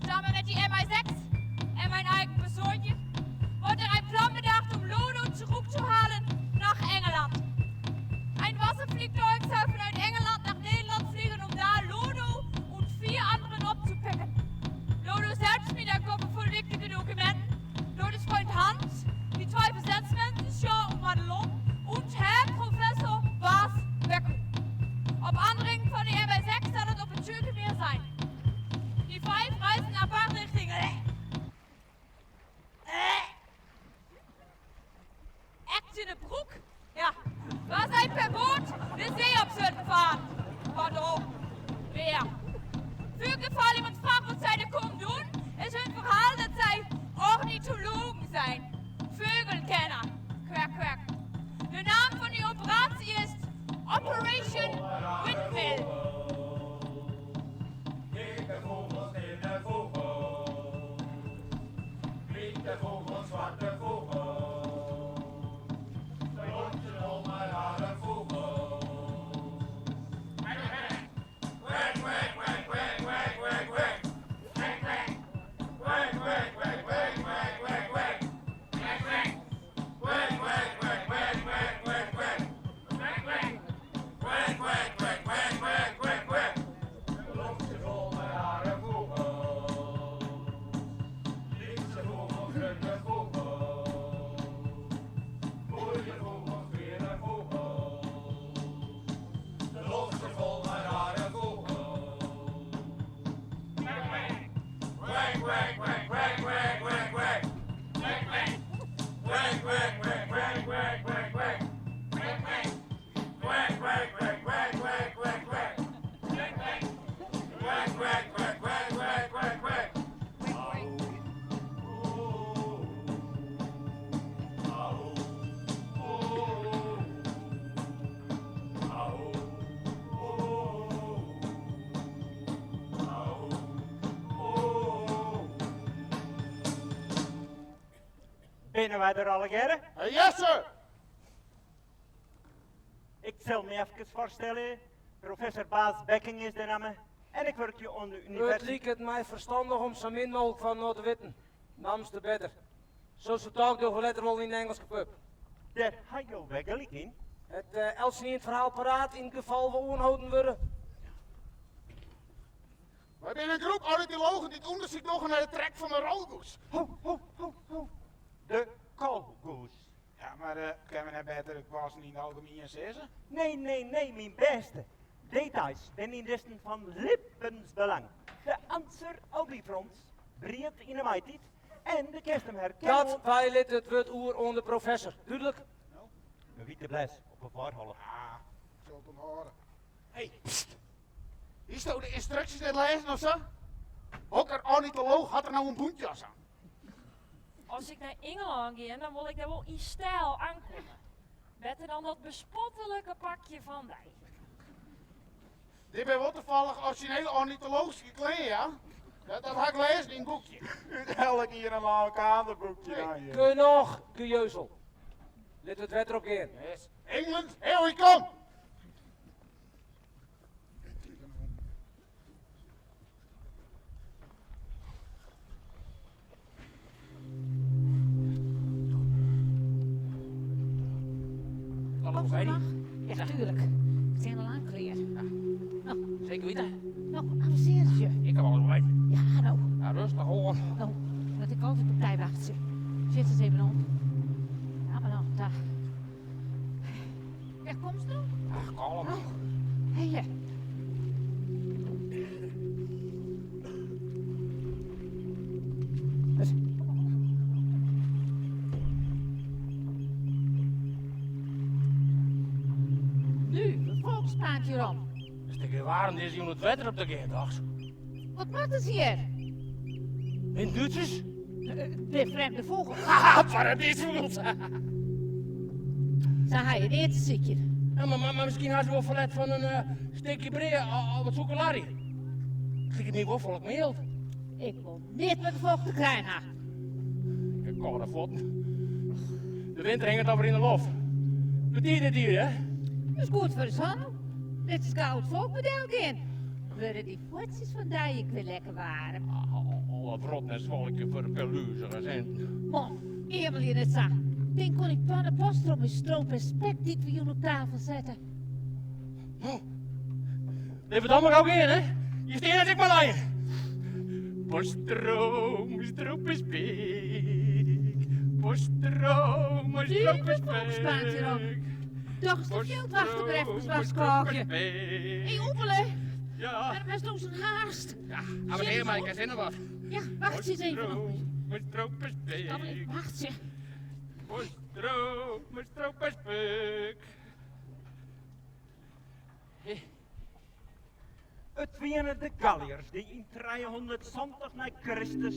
Samen met die MI6 en mijn eigen persoontje wordt er een plan bedacht om Lodo terug te halen naar Engeland. Een Wasservliegtuig zou vanuit Engeland naar Nederland vliegen om daar Lodo en vier anderen op te pikken. Lodo selbst mit een koffer vol wichtige documenten, Lodos Freund Hans, die zwei Verzetsmensen Jean und Madelon und Herr Professor Baas Becking. Op aandringen van de MI6 zal het op het Tjeukemeer zijn. Die vijf reizen apart richting Echtenerbrug, ja, waar zij per boot de zee op zullen varen. Pardon, weer. Voor het geval iemand vraagt wat zij er komen doen, is hun verhaal dat zij ornithologen zijn. Vögelkenner. Kwak, kwak. De naam van die operatie is Operation Windmill. Dikke vogels, stille vogels. Witte vogels, zwarte vogels. De rondje om maar rare vogels. Kwek, kwek, kwek, kwek, kwek, kwek, kwek. Kwek, kwek. Kwek, kwek, kwek, kwek, kwek, kwek, kwek. Kwek, kwek. Kwek, kwek, kwek, kwek, kwek, kwek, kwek. Kwek, kwek. Kwek, kwek, kwek, kwek, kwek, kwek, kwek. De lucht zit vol met rare vogels. Linkse vogels, drukke vogels. Mooie vogels, vere vogels. De lucht zit vol met rare vogels. Kwek, kwek. Kwek, kwek, kwek, kwek, kwek, kwek, kwek. Kwek, kwek. Kwek, kwek, kwek, kwek, kwek, kwek, kwek. Kwek, kwek. Kwek, kwek, kwek, kwek, kwek, kwek, kwek. Kwek, kwek. Kwek, kwek, kwek, kwek, kwek, kwek, kwek. Au. Au. Au. Au. Au. Au. Binne wy der allegearre? Yes, sir! Ik sil my efkes foarstelle. Professor Baas Becking is de namme en ik wurkje oan de It universiteit. liket my ferstannich om sa min mooglik fan inoar te witten. Namste better. Social talk dogge we letter wol yn de Ingelske pub. Dêr ha jo wer gelyk yn. Hat eltsenien it ferhaal paraat yn it gefal we oanholden wurde? Wy binne in groep ornithologen dy't ûndersyk dogge nei de trek fan de roodgoes. Ho, ho, ho, ho. De kolgoes. net better guozzen yn it algemien sizze? Nee, nee, nee, myn bêste. Details binne yn dizzen fan libbensbelang. De Anser albifrons briedt yn 'e maitiid en do kinst him herkenne Dat oan. wy litte it wurd oer oan de professor. Dúdlik? In wite bles op 'e foarholle. Ah, ik sil it ûnthâlde. Hey, pst! Hiesto de ynstruksjes net lêzen of sa? Hokker ornitolooch hat der no in bûntjas oan? As ik nei Ingelân gean, dan wol ik dêr wol yn styl oankomme. Better dan dat bespotlike pakje fan dy. Dit binne wol tafallich orizjinele ornitologyske klean, ja? Dat ha ik lêzen yn in boekje. Út elk jier in lânkaarteboekje dan hjir. Genôch gejeuzel. Lit it wetter op gean. Yes. England, here we come! Alles ready? Ja, tuurlijk. Ik sta al lang klear. Nou. Zeker weten. Nou, amuseer je. Ik heb alles bij. Ja, nou. Ja, rustig hoor. Nou, dat ik altijd op tijd wacht. Zit eens even om. Ja, maar dan, dag. Ja, komst nou? Ach, kalm. Oh, hé, ja. Nu, volkspraat hierom. Is het geen waarom is hier het wetter op de gean, dochs? Wat moatte se hjir? In Dútsers? De frjemde fûgels. Haha, paradysfûgels! Se ha hjir neat te sykjen. Ja, mar, mar, mar miskien ha se wol ferlet fan in stikje brea of wat sûkelarje. It liket my wol folle meald. Ik wol neat mei de fûgel te krijen ha. Ik ha kâlde fuotten. De winter hinget alwer yn de loft. Betiid dit jier, hè? Dat is goed foar de hannel. Lit ris gau it folk mar del gean. Wurde dy fuotsjes fan dy ek wer lekker waarm. Al dat wrot en swalkje foar de peluzige sinten. Man, eamelje net sa. Tink oan dy panne postroom mei stroop en spek dy't we jûn op tafel sette. No, litte we dan mar gau gean, hè? Je stean net ek mar lijen. Postroom, stroop en spek. Postroom, stroop en spek. Dochs de fjildwachter wer efkes warskôgje. Hé Oebele, Ja. wêrom hast no sa'n haast? Ja, amuseer my, ik ha sin in wat. Ja, wachtsje ris even op my. Postroom, stroop en spek. Wachtsje. Postroom, stroop en spek. It wiene de Galliërs dy't yn 370 nei Kristus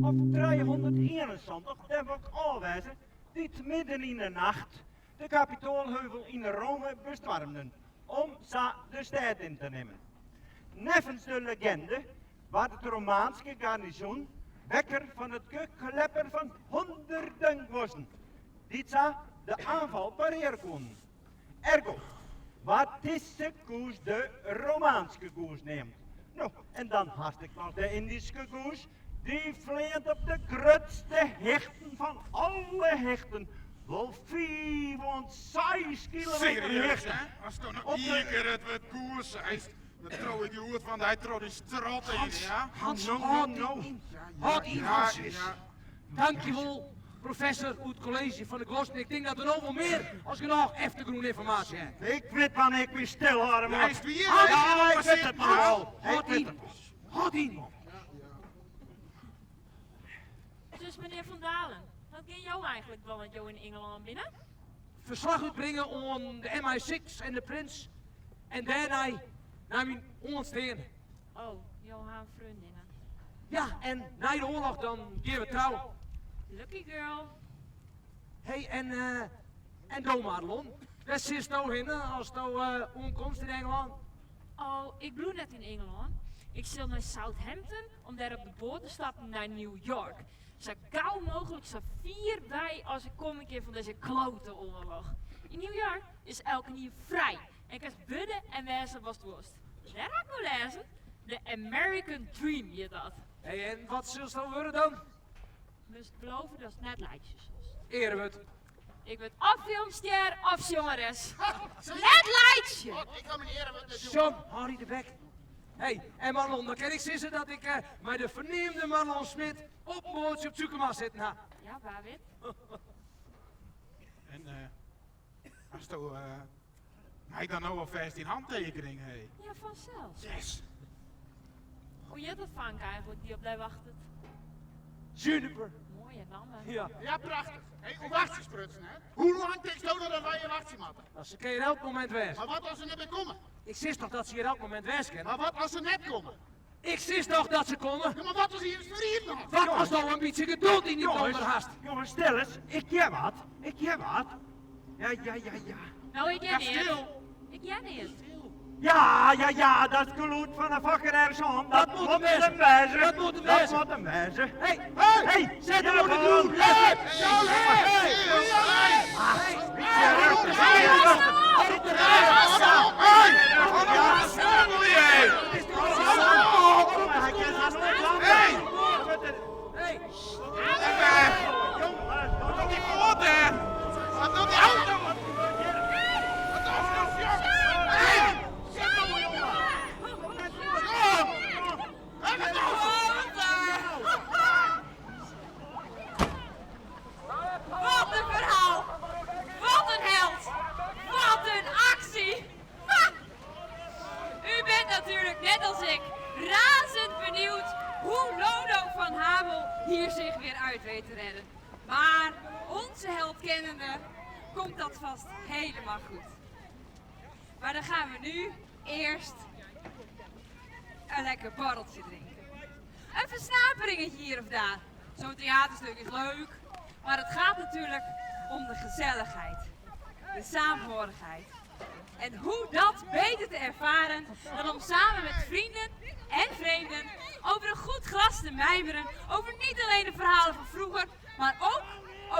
of 371, dêr wol ik ôf wêze, dy't midden yn de nacht de Kapitoalheuvel yn Rome bestoarmden om sa de stêd yn te nimmen. Neffens de legende waard it Romaanske garnizoen wekker fan it geklepper fan hûnderten guozzen, dy't sa de oanfal parearje koenen. Ergo waard dizze goes de Romaanske goes neamd. No, en dan hast ek noch de Yndyske goes, dy fleant op de grutste hichten fan alle hichten, wol fiif oant seis kilometer Serieus, hichte. hè? Asto noch Op de- ien kear it wurd goes seist, dan triuw ik dy hjoed fan dy troch dy strot yn, ja? Hans, No, no, hâld no. yn. Ja, Hâld yn, ja, Hans. ja. Dankjewol, professor út it kolleezje fan de Guozzen. Ik tink dat we no wol mear as genôch eftergrûnynformaasje ha. Ik wit wannear't ik my stilhâlde Ja, moat. is it wier, Ja, hè? ik wit it mar al. Ik Hâld wit yn. it. Hâld yn. Dus menear Van Dalen, wat gean jo eigenlik dwaan as jo yn Ingelân binne? Ferslach útbringe oan de MI6 en de prins en dêrnei nei myn oansteande. Oh, jo ha in freondinne. Ja, en nei de oarloch dan gean we trouwen. Lucky girl. Hey, en, en do Madelon, wêr silsto hinne asto oankomst yn Engelân? Oh, ik bliuw net yn Ingelân. Ik sil nei Southampton om dêr op de boat te stappen nei New York. Sa gau mooglik sa fier wei as ik komme kin fan dizze klote oarloch. Yn New York is elkenien frij en kinst wurde en wêze watst wolst. Dêr ha ik no lêzen. De American Dream hjit dat. Hey, en wat silsto wurde dan? Moatst belove datst net laitsje silst. Earewurd. Ik wurd of filmstjer of sjongeres. Net laitsje! Ik ha myn earewurd net jûn. Sjon, hâld dy de bek. Hey, en Madelon, dan kin ik sizze dat ik mei de ferneamde Madelon Smit op in boatsje op Tsjûkemar sitten ha. Ja, wa wit. En. Hasto, mei ik dan no alfêst dyn hantekening hê? Ja, fansels. Yes! Hoe hjit dat fanke eigentlik dy't op dy wachtet? Juniper. Moaie namme. Ja. Ja, prachtich. Hé, oer wachtsjen sprutsen, hè? Hoe lang tinksto no dat wy hjir wachtsje moatte? No, se kinne hjir elk momint wêze. Mar wat as se net mear komme? Ik sis toch dat se hjir elk momint wêze kinne? Mar wat as se net komme? Ik sis toch dat se komme? Ja, mar wat as ien it ferrieden hat? Wat ast no in bytsje geduld yn dyn donder hast? Jonges, stil ris. Ik hear wat. Ik hear wat. Ja, ja, ja, ja. No, ik hear Ja, neat. stil. Ik hear neat. Ja, ja, ja, dat gelûd fan in fokker ergens Dat moet moet hem hem wêze. Dat moet hem Dat wêze. moet hem wêze. Hey, hey, zet hem hier op de gewoon. grond. Hey, Hey, Wat in ferhaal! Wat in held! Wat in aksje! Ha! U bent natuurlijk net als ik razend benieuwd hoe Lodo van Hamel hier zich weer uit weet te redden. Maar onze held kennende komt dat vast helemaal goed. Maar dan gaan we nu eerst een lekker borreltje drinken. Een versnaperingetje hier of daar. Zo'n theaterstuk is leuk, maar het gaat natuurlijk om de gezelligheid, de saamhorigheid. En hoe dat beter te ervaren dan om samen met vrienden en vreemden over een goed glas te mijmeren, over niet alleen de verhalen van vroeger, maar ook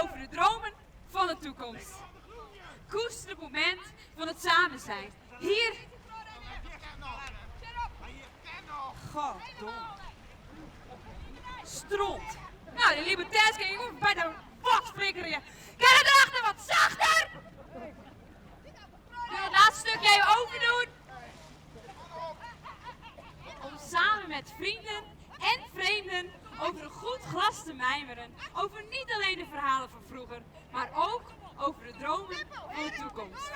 over de dromen van de toekomst. Koester het moment van het samen zijn. Hier. Goddomme. Stront. Nou, die libertairs kan ik bijna wat flikkeren. Kan het erachter wat zachter? Kun je het laatste stukje even overdoen? Om samen met vrienden en vreemden over een goed glas te mijmeren. Over niet alleen de verhalen van vroeger, maar ook over de dromen van de toekomst.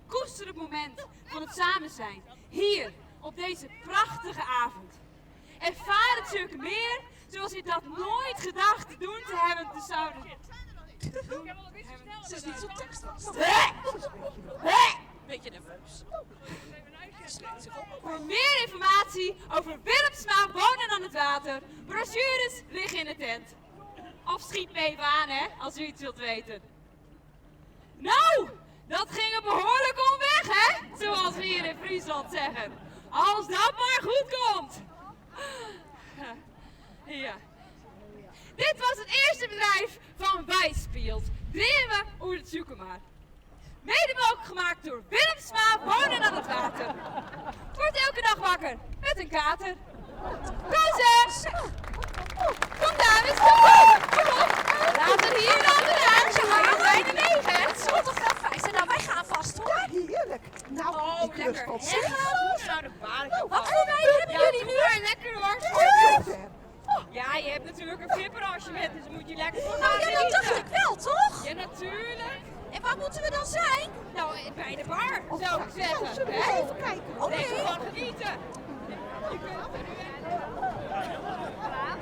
Koester het moment van het samen zijn, hier op deze prachtige avond. Ervaar het stuk meer zoals u dat nooit gedacht te doen te hebben te zouden. Ze is niet zo tekstvast. Beetje nerveus. Voor meer informatie over Willemsma wonen aan het water, brochures liggen in de tent. Of schiet me even aan, hè, als u iets wilt weten. Nou, dat ging een behoorlijk omweg, hè? Zoals we hier in Friesland zeggen. Als dat maar goed komt. Ja. Dit was het eerste bedrijf van Wijspeeld. Dreamen hoe het zoeken maar. Mede mogelijk gemaakt door Willemsma Wonen aan het Water. Word elke dag wakker met een kater. Kom zeg! Kom dames, kom op! Kom op! Later hier, later daar. Ze gaan bijna negen. Het zal toch wel fijn zijn? Nou, wij gaan vast hoor. Ja, heerlijk. Nou, Oh, ik lust lekker. wat Hè? zeg. Nou, de baar ik Wat voor wijn hebben Ja, jullie doe nu? maar lekker hoor. Zover. Ja, je hebt natuurlijk een flipper als je bent, dus moet je lekker van Nou gaan ja, dat dacht genieten. ik wel, toch? Ja, natuurlijk. En waar moeten we dan zijn? Nou, bij de bar, zou ik Nou, zeggen. zullen we eens hè? even kijken? Oké. Lekker van genieten. Je kunt er nu La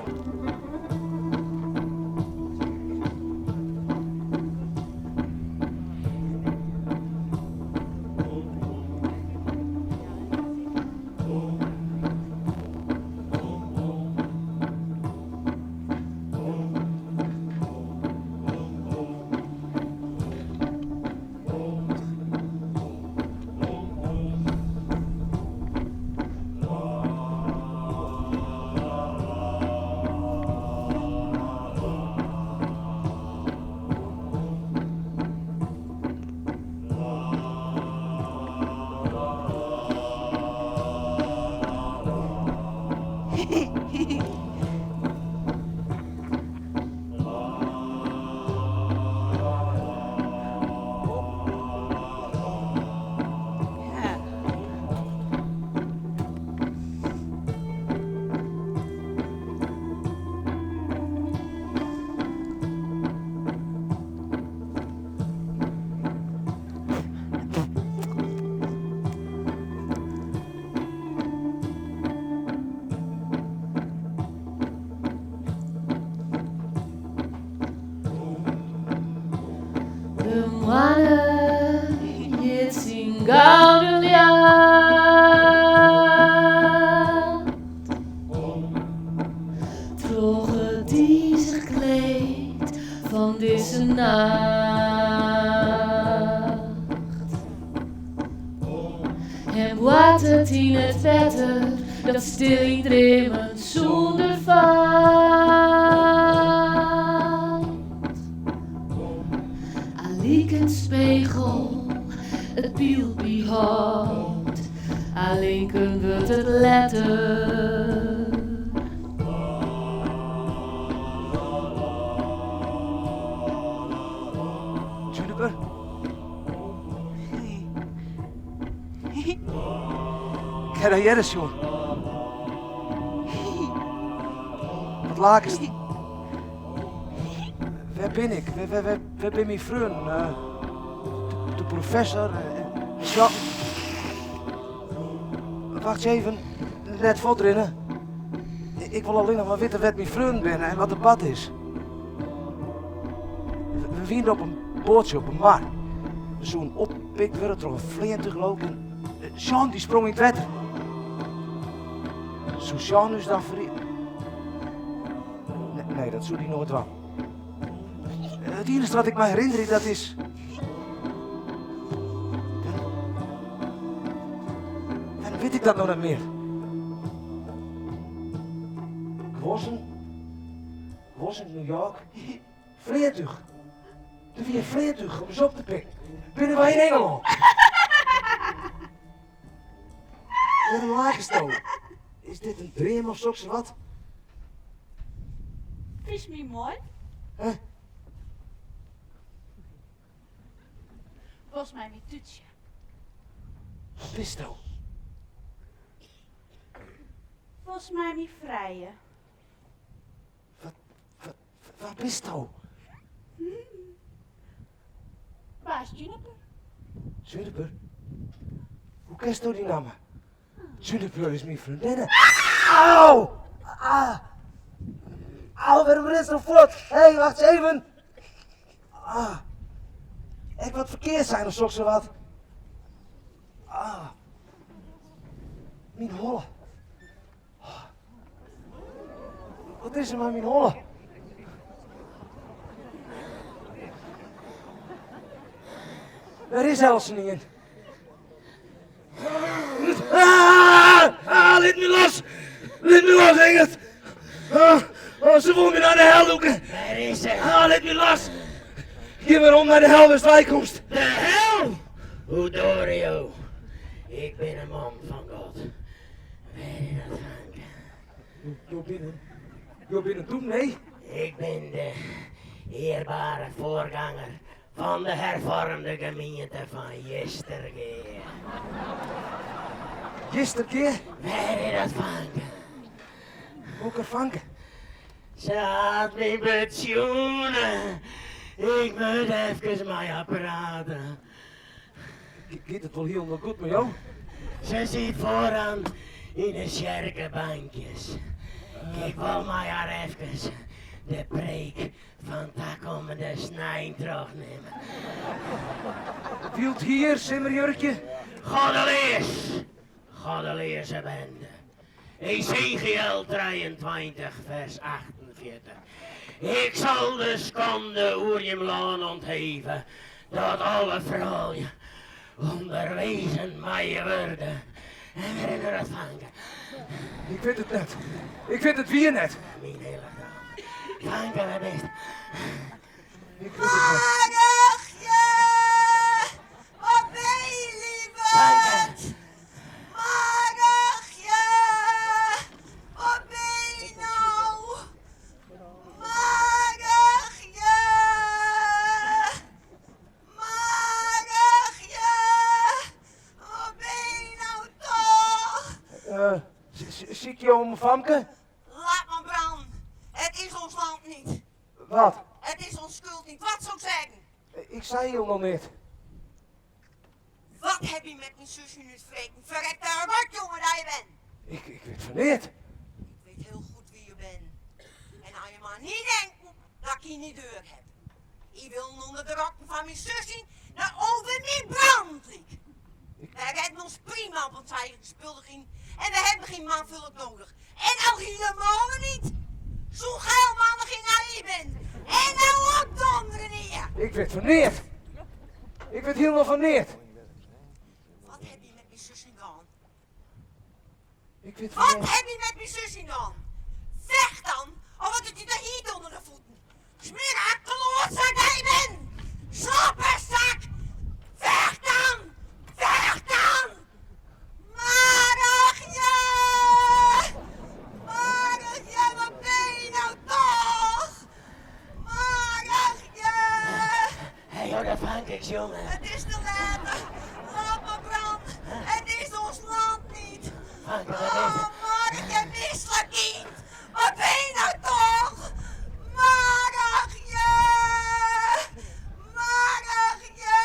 De moanne jit syn gouden ljocht troch it dizich kleed fan dizze nacht. En boartet yn it wetter dat stil yndrimmet sûnder falt. Allyk in spegel it byld behâldt, allinken wurdt it letter. Juniper? Ik ha dy earder sjoen. Wat lakest? Wêr bin ik? Wêr binne myn freonen? De professor en sa. Wacht even, net fuortrinne. Ik wol allinnich mar witte wêr't myn freonen binne en wat der bard is. We wiene op in boatsje op 'e mar. We soenen oppikt wurde troch in fleantúch leau ik en Sean dy sprong yn it wetter. Soe Sean ús dan ferriede? Nee, dat soe dy noait dwaan. It iennichste wat ik my herinnerje, dat is. Dan wit ik dat noch net mear. Guozzen? Guozzen, New York? Fleantúch. Der wie in fleantúch om ús op te pikken. Binne wy yn Ingelân? Wêrom lakesto? Is dit in dream of soksawat? Fynst my moai? Huh? Wolst mei my tútsje? Wat bisto? Wolst mei my frije? Wat, wat, wa bisto? Wa is Juniper? Juniper? Hoe kensto dy namme? Juniper is myn freondinne. Au! Ah! Au, wêrom rinsto fuort? Hé, wacht ris even. Ah. Ik wat ferkeard sein of soksawat. Ah. Myn holle. Wat is der mei myn holle? Wêr is eltsenien? Ah, ah, lit my los! Lit my los, Ingrid! Ah, oh, se wol my nei de hel lûke. Wêr is se? Ah, lit my los! Gean werom nei de hel wêr'tst weikomst. De hel? Hoe doare jo? Ik bin in man fan God. Wêr is dat fanke? Jo binne, jo binne dûmny? Ik bin de earbare foarganger fan de herfoarmde gemeente fan Jistergea. Jistergea? Wêr is dat fanke? Hokker fanke? Se hat my betsjoene. Ik moat efkes mei har prate. Giet it wol hielendal goed mei jo? Se sit foaran yn de tsjerkebankjes. Ik wol mei har efkes de preek fan takommende snein trochnimme. Wyld hier, simmerjurkje. Goddeleas, goddeleaze bende. Ezechiël 23, fers 48. Ik sal de skande oer jim lân ûntheve, dat alle froulju ûnderwezen meie wurde. En wêr is dat fanke? Ik wit it net. Ik wit it wier net. Myn hillichdom. Fanke, wêr bist? Ik wit it net. Marrigje! Wat bin je, lieverd? Marrigje! Wat bin je no? Marrigje! Marrigje! Wat bin je no toch? Sykje jo om in famke? Laat mar branden. Het is ons land niet. Wat? Het is ons skuld niet. Wat zou ik zeggen? Ik sei hielendal neat. Wat heb je met mijn zusje nu spreken? Verrekte rotjongen dat je bent. Ik, ik wit fan neat. Ik weet heel goed wie je bent. En als je maar niet denken dat ik je niet deur heb. Je wil onder de rokken van fan myn sus nei over myn brandlyk. Wy redden ons prima op ons eigen spuldigien en we hebben geen manvulk nodig. En al helemaal niet. Zo'n geil mannen ging naar hier bent. En nou opdonderen hier. Ik wit fan neat. Ik wit hielendal fan neat. Wat heb je met mijn zus gedaan? Ik wit fan Wat neat. heb je met mijn zus gedaan? Vecht dan, of wat het je daar hier onder de voeten. Smeer haar klootzak dat je bent. Slapperzak. Vecht dan. Vecht dan. Marigje. Marigje, wat ben je nou toch? Marigje. Hé, joh, dat vang ik, jongen. Het is te laat. Laat maar brand. Het is ons land niet. Fanke, wat is Oh, het? Marigje, misselijk kind. Wat ben je nou toch? Marigje. Marigje.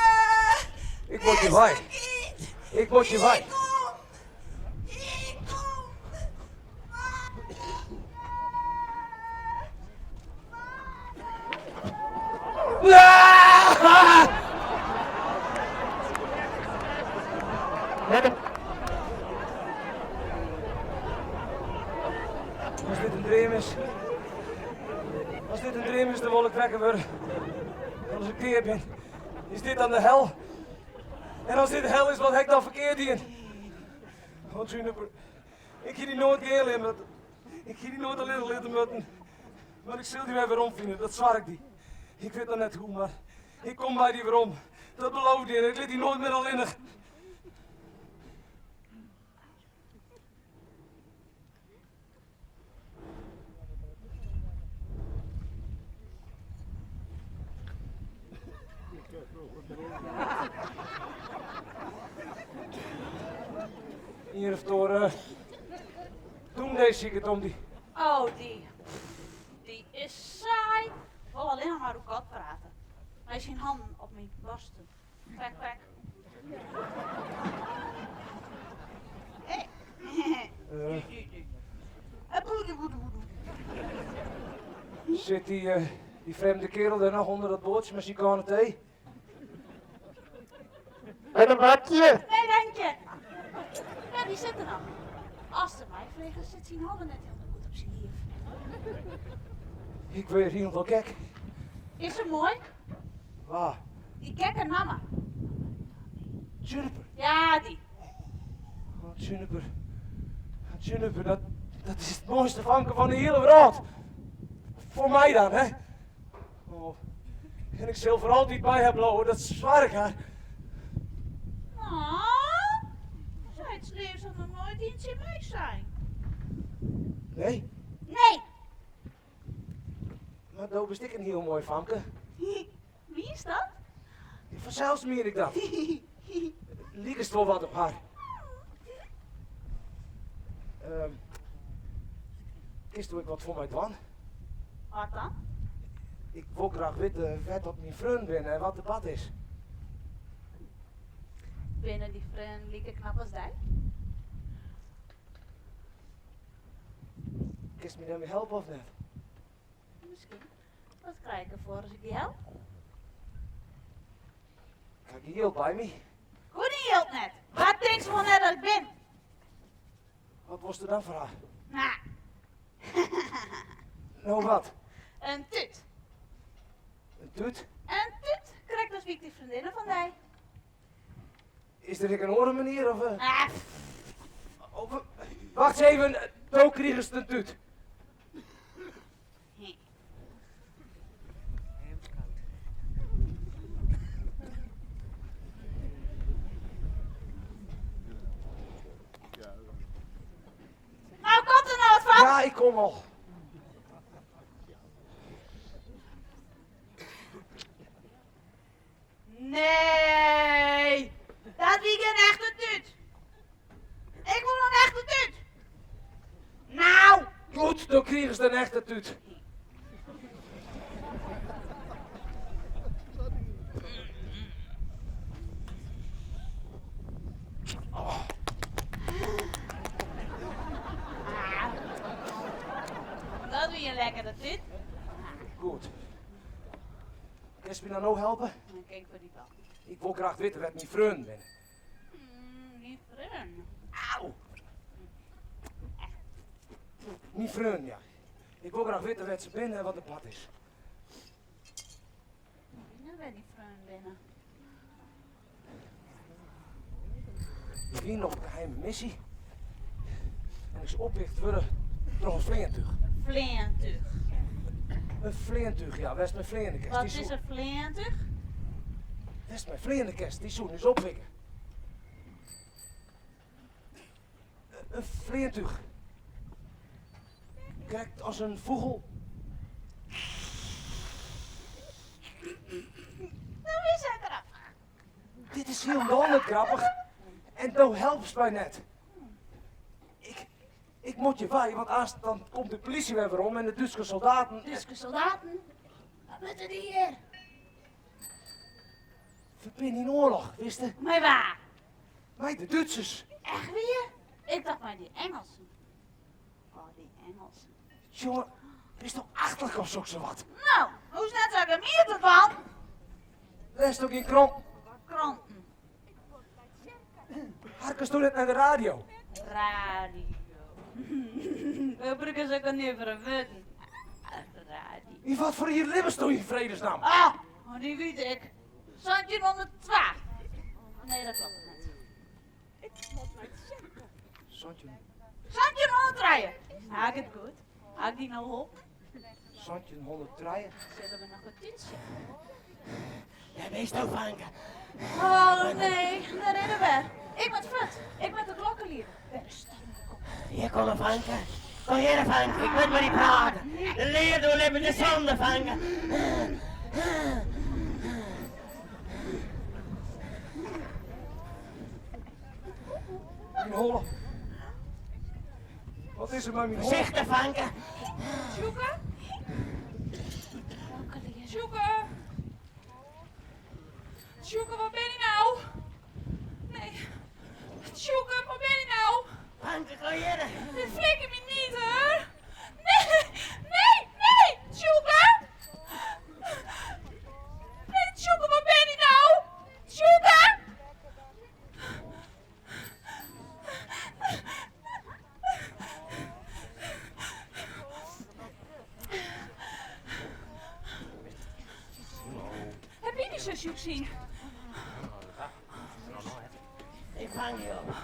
Ik word je wij. Kind. Ik word je wij. Hier kom. Hier kom. Ah! As dit in dream is. As dit in dream is, dan wol ik wekker wurde. As ik dea bin, is dit dan de hel? En as dit de hel is, wat ha ik dan ferkeard dien? Want Juniper, ik hie dy noait gean litten. Ik hie dy noait allinnich litte moatten. Mar ik sil dy wer weromfine, dat swar ik dy. Ik wit noch net hoe, mar ik kom by dy werom. Dat beloof ik dy en ik lit dy noait mear allinnich. Ien of oare dûmny siket om dy. Oh, dy. Dy is saai. Wol allinnich mar oer God prate. Mei syn hannen op myn borsten. Kwek, kwek. Sit dy, dy frjemde kerel dêr noch ûnder dat boatsje mei syn kanne tee? En in bakje? Nee, dank je. Ja, dy sit der noch. Ast it my fregest, sit syn holle net hielendal goed op syn liif. Ik wurd hielendal gek. Is se moai? Wa? Dy gekke namme. Juniper? Ja, dy. Oh, Juniper. Juniper, dat, dat is it moaiste famke fan de hiele wrâld. Foar my dan, hè. Oh. En ik sil foar altyd by har bliuwe, dat swar ik har. Oh, sayts leafs hat noch noait ien tsjin my sein. Nee? Nee. Mar do bist ek in hiel moai famke. Mienst dat? Fansels mien ik dat. Likest wol wat op har. Um, kinsto ek wat foar my dwaan? Wat dan? Ik wol graach witte wêr't dat myn freonen binne en wat der bard is. Binne dyn freonen like knap as dy? Kinst my dêrmei helpe of net? Miskien. Wat krij ik derfoar as ik dy help? Ik ha gjin jild by my. Hoe dyn jild net? Wa tinkst wol net dat ik bin? Wat wolst do dan foar ha? Nou. No wat? In tút. In tút? In tút, krekt as wie ik dy freondinne fan dy. Is der ek in oare manier of? Ah. Oh, wacht ris even, do krigest in tút. Nou, komt der no wat fan? Ja, ik kom al. Nee, dat wie gjin echte tút. Ik wol in echte tút. Nou! Goed, dan krigest in echte tút. Dat wie in lekkere tút. Goed. Kinst my dan no helpe? kin ik foar dy dwaan? Ik wol graach witte wêr't myn freonen binne. Myn freonen? Au! Myn freonen, ja. Ik wol graach witte wêr't se binne en wat der bard is. Ik wit net wêr't dyn freonen binne. We wienen op in geheime missy en is oplicht wurde troch in fleantúch. In fleantúch? In fleantúch, ja. Wêr'tst mei fleane kinst. Wat is in fleantúch? Wêr'tst mei fleane kinst, dy soenen ús oppikke. In fleantúch. Krekt as in fûgel. No is hy deraf. Dit is hielendal net grappich. En do helpst my net. Ik, ik moat hjir wei, want aanst dan komt de polysje wer werom en de Dútske soldaten. Dútske soldaten? Wat moatte dy hjir? We binne yn oarloch, witste? Mei wa? Mei de Dútsers. Echt wier? Ik tocht mei dy Engelsen. Oh, dy Engelsen. Jonge, bist do achterlik of soksawat? No, hoechst net sa gemien te dwaan. Lêst do gjin kranten? Kranten. Harkest do net nei de radio? Radio. We brûke sokke nuvere wurden. Radio. Yn wat foar jier libbest do yn fredesnamme? Ah, dy wit ik. 1702. Nee, dat kloppet net. 17. 1703. Ha ik it goed? Ha ik dy no holpen? 1703. Sille we noch wat tútsje? Dêr bist do, fanke. Oh nee, dêr is er wer. Ik moat fuort. Ik moat de klokken liede. Wer in storm komt. Hjir komme, fanke. Kom hjir, fanke. Ik moat mei dy prate. De leafde oerlibbet de sonde, fanke. Myn holle. Wat is der mei myn holle? Foarsichtich, fanke. Sjoeke? Sjoeke? Sjoeke, wêr bin ik no? Nee. Sjoeke, wêr bin ik no? Fanke, kom hjir. Dit flikker my net, hoor. Nee, nee, nee, Sjoeke! Nee, Sjoeke, wêr bin ik no? Sjoeke! Heb je die zusje ook zien? Ik fang je op.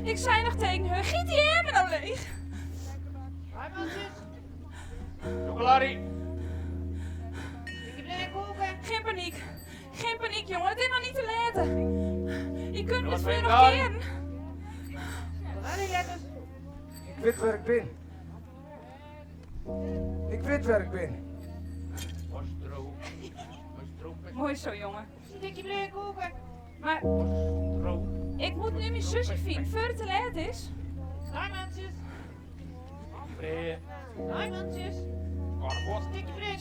Ik sei noch tsjin har, giet dy eamer no leech. Chocolade. Gjin panyk. Gjin panyk, jonge. It is noch net te let. Je kunt het weer noch kearen. Ik wit wêr't ik bin. Ik wit wêr't ik bin. Moai sa, jonge. Mar ik moat no myn suske fine foar't it te let is.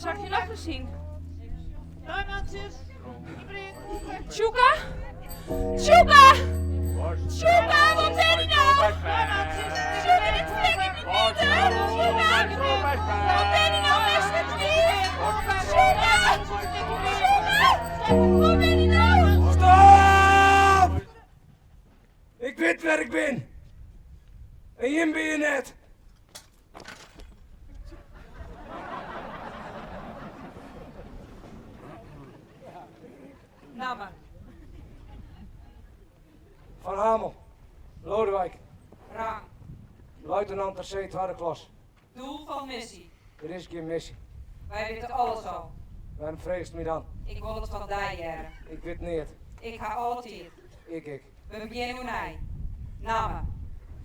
Sil ik je noch ris sjen? Tsjoeke? Tsjoeke! Tsjoeke, wêr bin je no? Tsjoeke, dit flikker my net, hè? Tsjoeke! Wêr bin je no, mister Knief? Tsjoeke! Tsjoeke! Wêr bin je no? Stop! Ik wit wêr't ik bin. En jim binne hjir net. Namme. Van Hamel, Lodewijk. Rang. Luitenant ter see, twadde klas. Doel fan missy. Der is gjin missy. Wy witte alles al. Wêrom fregest my dan? Ik wol it fan dy hearre. Ik wit neat. Ik ha alle tiid. Ik ek. We begjinne oernij. Namme.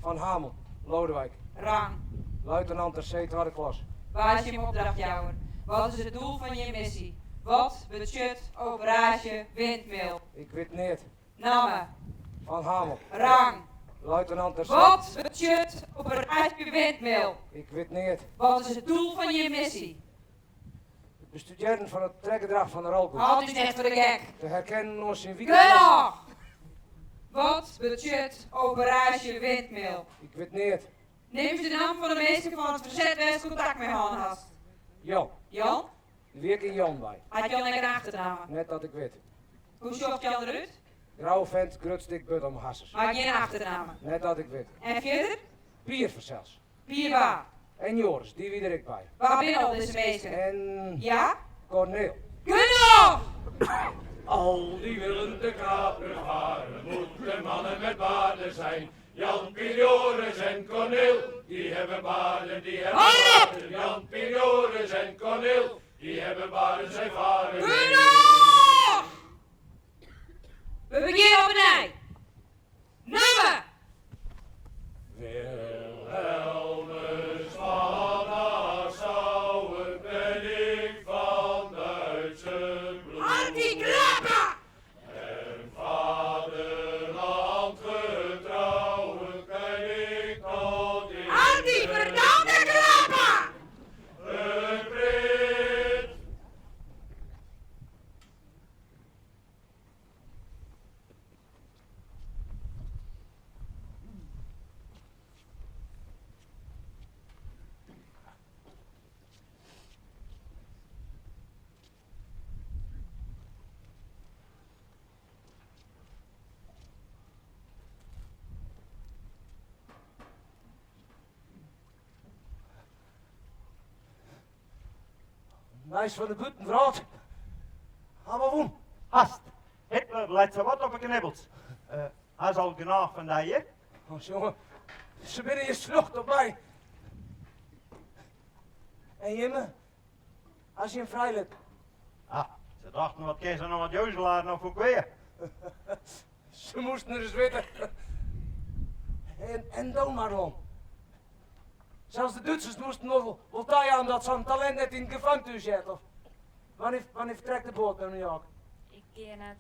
Van Hamel, Lodewijk. Rang. Luitenant ter see, twadde klas. Wa is jim opdrachtjouwer? Wat is it doel fan jim missy? Wat betsjut operaasje Windmill? Ik wit neat. Namme. Van Hamel. Rang. Luitenant ter see. Wat betsjut operaasje Windmill? Ik wit neat. Wat is it doel fan jim missy? It bestudearjen fan it trekgedrach fan de ralkoet. Hâld ús net foar de gek. Te herkennen oan syn wite. Genôch! Wat betsjut operaasje Windmill? Ik wit neat. Nim ús de namme fan de minsken fan it ferset wêr'tst kontakt mei hân hast. Jan. Jan? Der wie ek in Jan by. Hat Jan ek in achternamme? Net dat ik wit. Hoe sjocht Jan derút? Grauwe fent, grut stik burd om 'e harsens. Mar gjin achternamme? Net dat ik wit. En fierder? Pier fansels. Pier wa? En Joris, dy wie der ek by. Wa binne al dizze minsken? En. Ja? Korneel. Genôch! Al die willen te kaper varen, moeten mannen met baarden zijn. Jan, Pier, Joris en Korneel, die hebben baarden, die hebben baarden. Jan, Pier, Joris en Korneel, die hebben baarden, zij varen mee. Genôch! We begjinne op 'e nij. Namme! Wilhelmus van Nassau, ben ik van Duitse bloed. Hâld dy klappen! En vaderland getrouw ben ik tot in Hâld dy ferdamde klappen! Een Brit. Nijs fan de bûtenwrâld. Ha we wûn. Hast. Hitler leit sawat op 'e knibbels. Ha se al genôch fan dy, hjir? Oh, jonge, se binne hjir sljocht op my. En jimme? As jim frijlitten. Ah, se dachten wat kin se noch wat Joezelaar noch foar kwea. Se moasten ris witte. En, en do, Madelon? Sels de Dútsers moasten wol, wol tajaan dat sa'n talint net yn it gefang thús heart, of wannear, wannear fertrekt de boat nei New York? Ik gean net.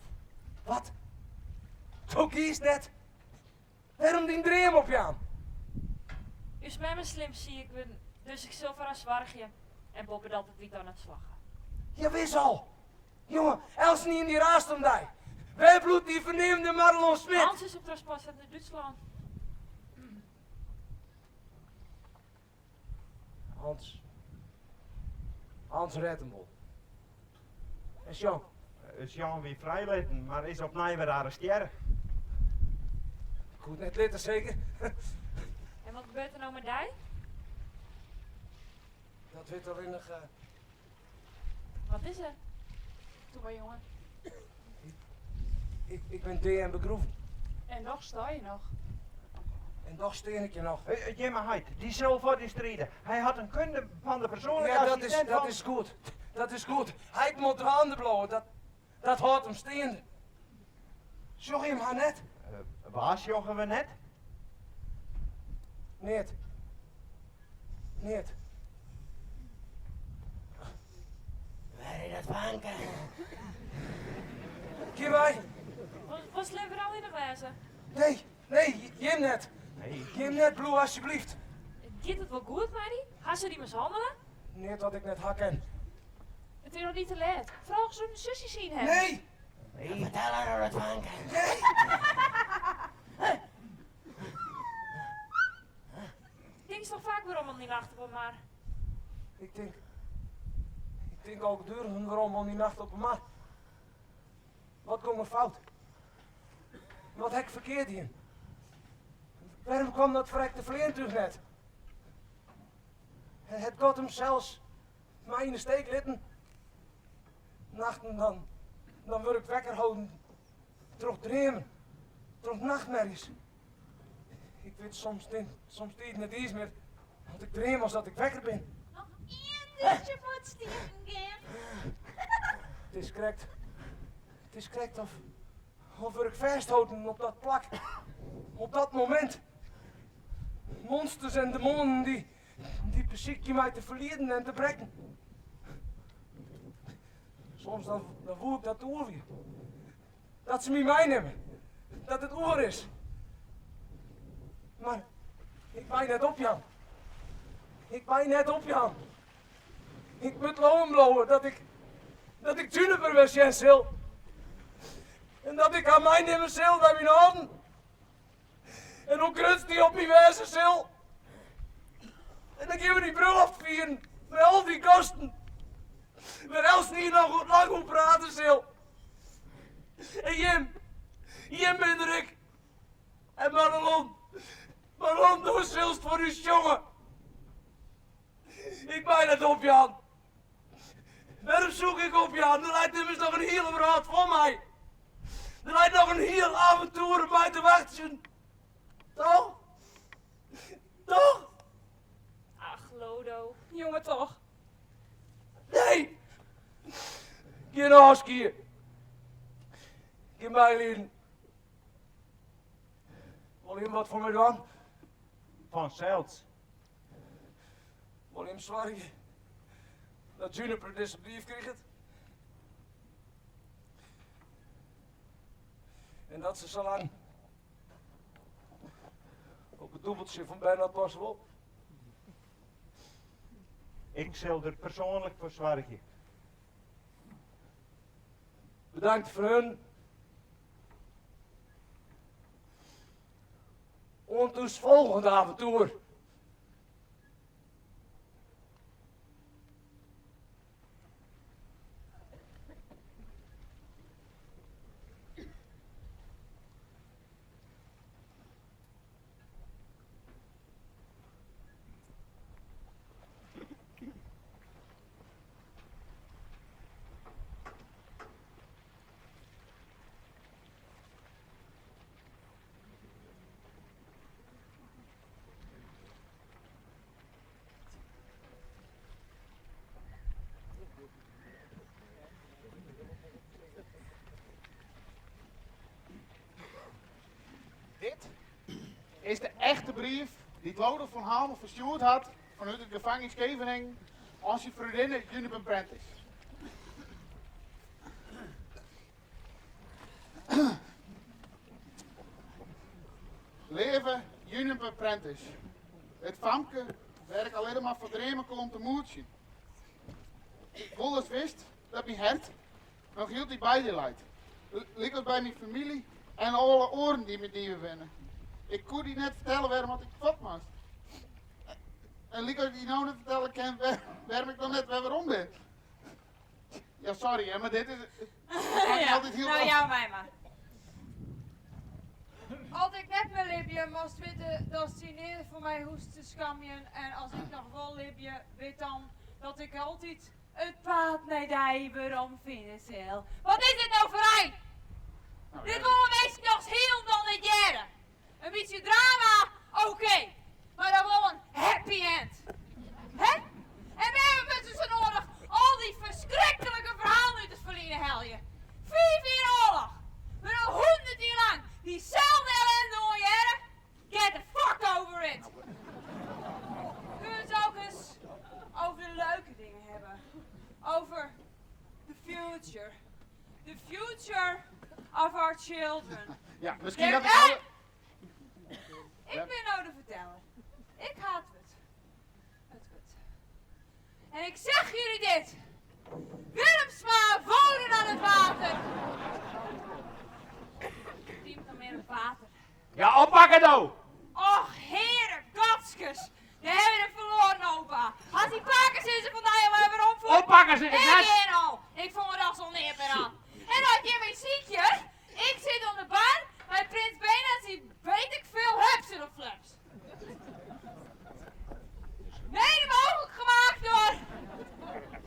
Wat? Do giest net? Wêrom dyn dream opjaan? Us mem is slim siik wurden, dus ik sil foar har soargje. En boppedat it wie dan net slagge. Jawis al! Jonge, eltsenien dy raast om dy. Wêr bliuwt dy ferneamde Madelon Smit? Hans is op transport set nei Dútslân. Hans. Hans rêdt him wol. En Jean? Jean wie frijlitten, mar is opnij wer arrestearre. Koe it net litte, seker? En wat gebeurt der no mei dy? Dat wit allinnich. Wat is der? Toe mar, jonge. Ik, ik bin dea en begroeven. En dochs steane je noch. En dochs stean ik hjir noch. Jimme heit, dy sil foar dy stride. Hy hat in kunde fan de persoanlike Ja, dat is, assistint dat fan... is goed. Dat is goed. Heit moat dwaande bliuwe. Dat, dat hâldt him steande. Sjogge jim har net? Wa sjogge we net? Neat. Neat. Wêr is dat fanke? Kin wy? Wolst leaver allinnich wêze? Nee, nee, jim net. Jim net, bliuw asjebleaft. Giet it wol goed mei dy? Ha se dy mishannele? Neat wat ik net ha kin. It is noch net te let. Frege se oft dyn suske sien hat. Nee! Fertel har oer dat fanke. Nee! Tinkst noch faak werom oan dy nacht op 'e mar? Ik tink, ik tink algeduerigen werom oan dy nacht op 'e mar. Wat gong der fout? Wat ha ik ferkeard dien? Wêrom kwam dat ferrekte fleantúch net? Hat God himsels my yn 'e steek litten? Nachten dan, dan wurd ik wekker holden troch dreamen, troch nachtmerjes. Ik wit soms, somtiden net iens mear oft ik dream as dat ik wekker bin. Noch ien bytsje foar it sliepen gean. It is krekt, it is krekt of, of wurd ik fêstholden op dat plak, op dat momint. Monsters en demoanen dy, dy besykje my te ferlieden en te brekken. Soms dan, dan woe ik dat it oer wie. Dat se my meinimme. Dat it oer is. Mar ik mei net opjaan. Ik mei net opjaan. Ik moat leauwen bliuwe dat ik, dat ik Juniper wer sjen sil. En dat ik har meinimme sil nei myn âlden. En hoe grutsk dy op my wêze sil. En dan gean we dy brulloft fieren mei al dy gasten. Wêr eltsenien noch lang oer prate sil. En jim, jim binne der ek. En Madelon, Madelon, do silst foar ús sjonge. Ik mei net opjaan. Wêrom soe ik opjaan? Der leit immers noch in hiele wrâld foar my. Der leit noch in hiel aventoer op my te wachtsjen. Toch? Toch? Ach, Lodo, jonge toch. Nee! Gjin ôfskie. Gjin meilieden. Wolle jim wat foar my dwaan? Fansels. Wolle jim soargje dat Juniper dizze brief kriget? En dat se salang op it dûbeltsje fan Bernard passe wol? Ik sil der persoanlik foar soargje. Bedankt freonen. Oant ús folgjende aventoer. Dit is de echte brief dy't Lodo van Hamel ferstjoerd hat fanút it gefang yn Skeveningen oan syn freondinne Juniper Prentice. Leave Juniper Prentice, it famke wêr't ik allinne mar fan dreame koe om te moetsjen. Ik wol datst witst dat myn hert noch hieltyd by dy leit, lykas by myn famylje en alle oaren dy't my dierber binne. Ik koe dy net fertelle wêrom at ik fuort moast. En lykas ik dy no net fertelle kin wêrom ik noch net wer werom bin. Ja, sorry, hè, mar dit is. Ja, altyd hiel nou jou my mar. As ik net mear libje, moatst witte datst dy nea foar my hoechst te skamjen en as ik noch wol libje, wit dan dat ik altyd it paad nei dy werom fine sil. Wat is dit no foar ein? Dit wolle minsken dochs hielendal net hearre. In bytsje drama, okee, mar dan wol in happy end. Hè? En wêrom wurdt se sa noadich al dy ferskriklike ferhalen út it ferline helje? Fiif jier oarloch, we al hûndert jier lang dyselde ellende oanhearre? Get the fuck over it! Kunnen we het ook eens over de leuke dingen hebben? Over the future. The future of our children. Ja, miskien dat ik alle... Ik bin no de ferteller. Ik ha it wurd. It wurd. En ik zeg jullie dit. Willemsma wonen aan het water. Diemt nog meer op water. Ja, oppakke do! Och, heere Godskes. Dêr hawwe we de ferloaren opa. As dy pakesizzer fan dy al wer omfoer. Oppakke sis ik Ik net. gean al. Ik fong er dochs al neat mear oan. En as jim my sykje, ik sit oan de bar mei prins Bernhard syn weet ik veel hupsen of flups. Mede mogelijk gemaakt door.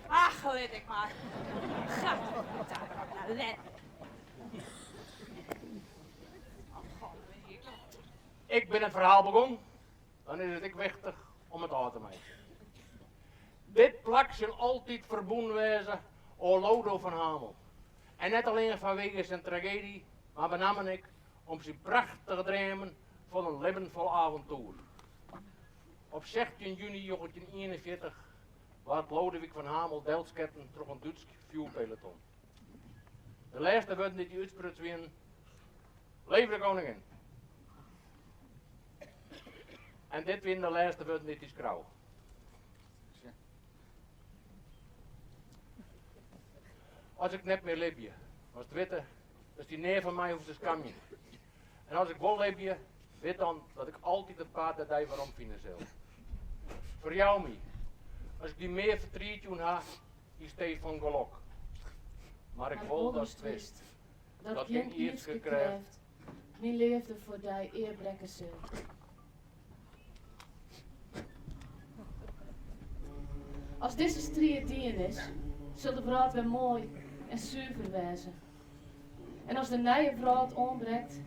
Ach, lit ik mar. Gadverdamme. Ik bin it ferhaal begûn, dan is it ek wichtich om it ôf te meitsjen. Dit plak sil altyd ferbûn wêze oan Lodo van Hamel. En net allinne fanwege syn tragedy, mar benammen ek om syn prachtige dreamen fan in libben fol aventoer. Op 16 juny 1941 waard Loadewyk van Hamel delsketten troch in Dútsk fjoerpeloton. De lêste wurden dy't hy útspruts wienen, Leve de koningin! En dit wienen de lêste wurden dy't hy skreau. As ik net mear libje, moatst witte datst dy nea foar my hoechst te skamjen. En as ik wol libje, wit dan dat ik altyd it paad nei dy werom fine sil. Ferjou my as ik dy mear fertriet jûn ha. Yn stee fan gelok. Mar ik wol datst witst. Dat gjin ierdske krêft. Myn leafde foar dy ea brekke sil. As dizze striid dien is, sil de wrâld wer moai en suver wêze. En as de nije wrâld oanbrekt,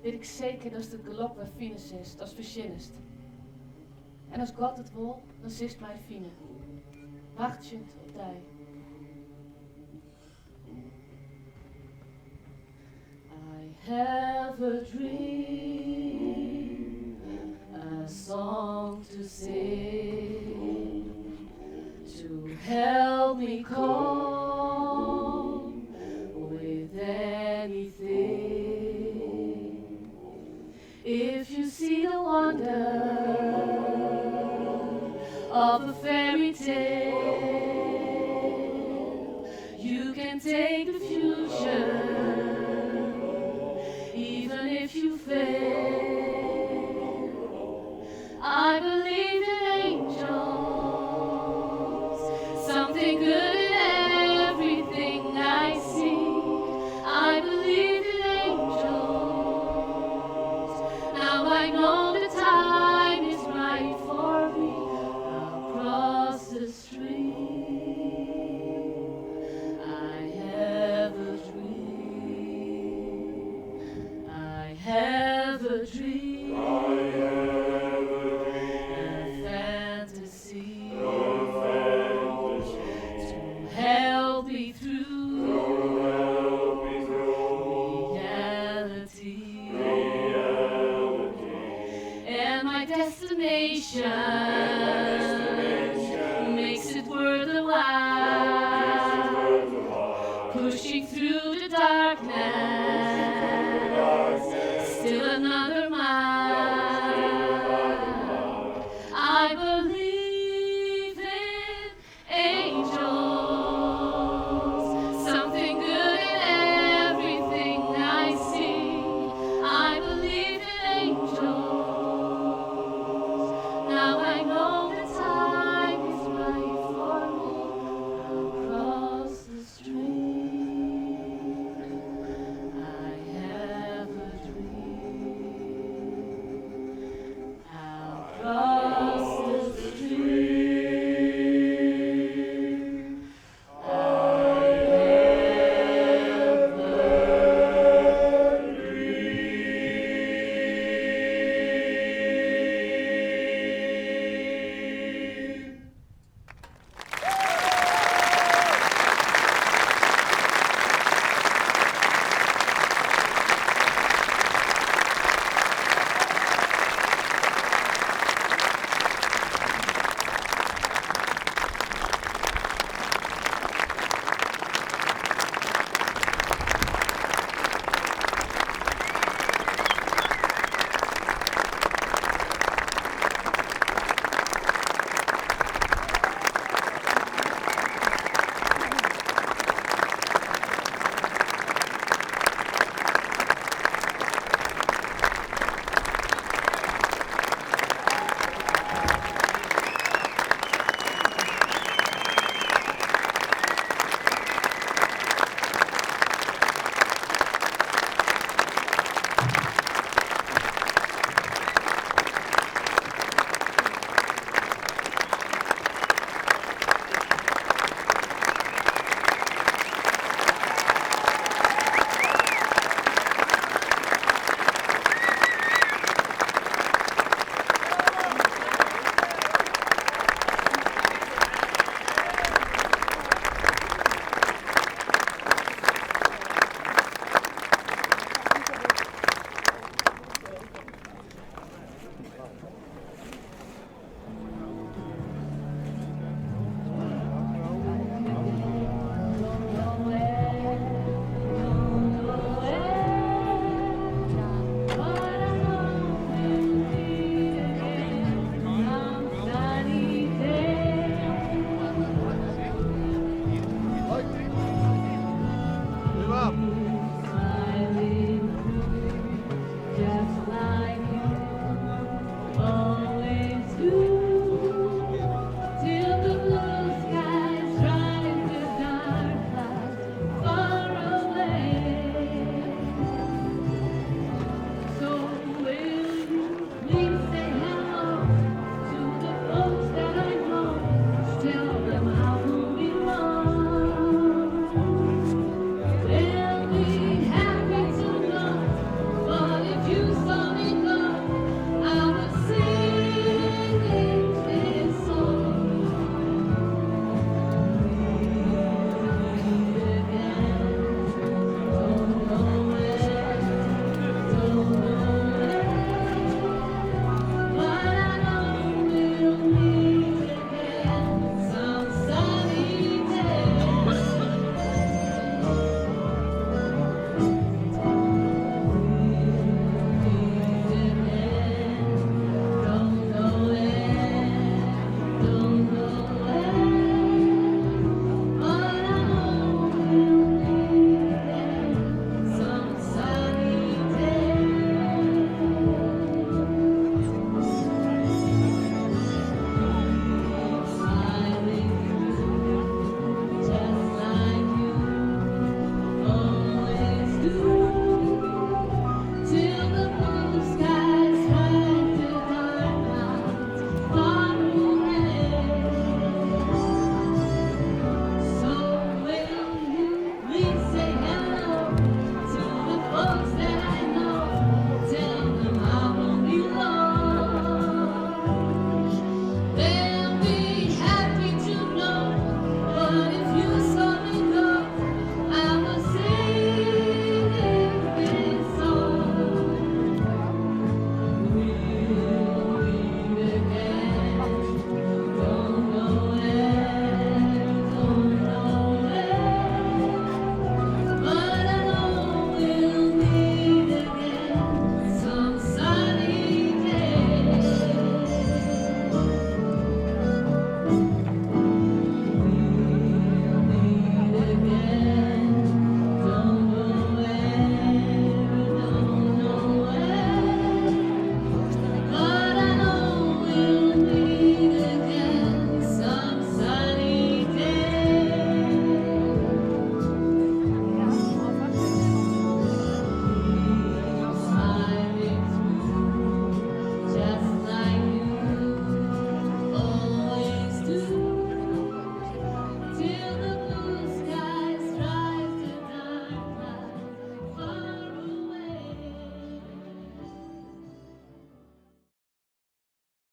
wit ik seker datst it gelok wer fine silst datst fertsjinnest. En as God it wol, dan silst my fine, wachtsjend op dy. I have a dream, a song to sing, to help me cope with anything. If you see the wonder of a fairy tale, you can take the future, even if you fail. I believe in angels, something good in everything I see. I believe in angels. Now I know the time is right for me. I'll cross the stream. I have a dream. I have a dream. I have a dream. A fantasy. A fantasy. To help me through. To help me through. Reality. Reality. And my destination, destination makes it worth the while. Pushing through the darkness.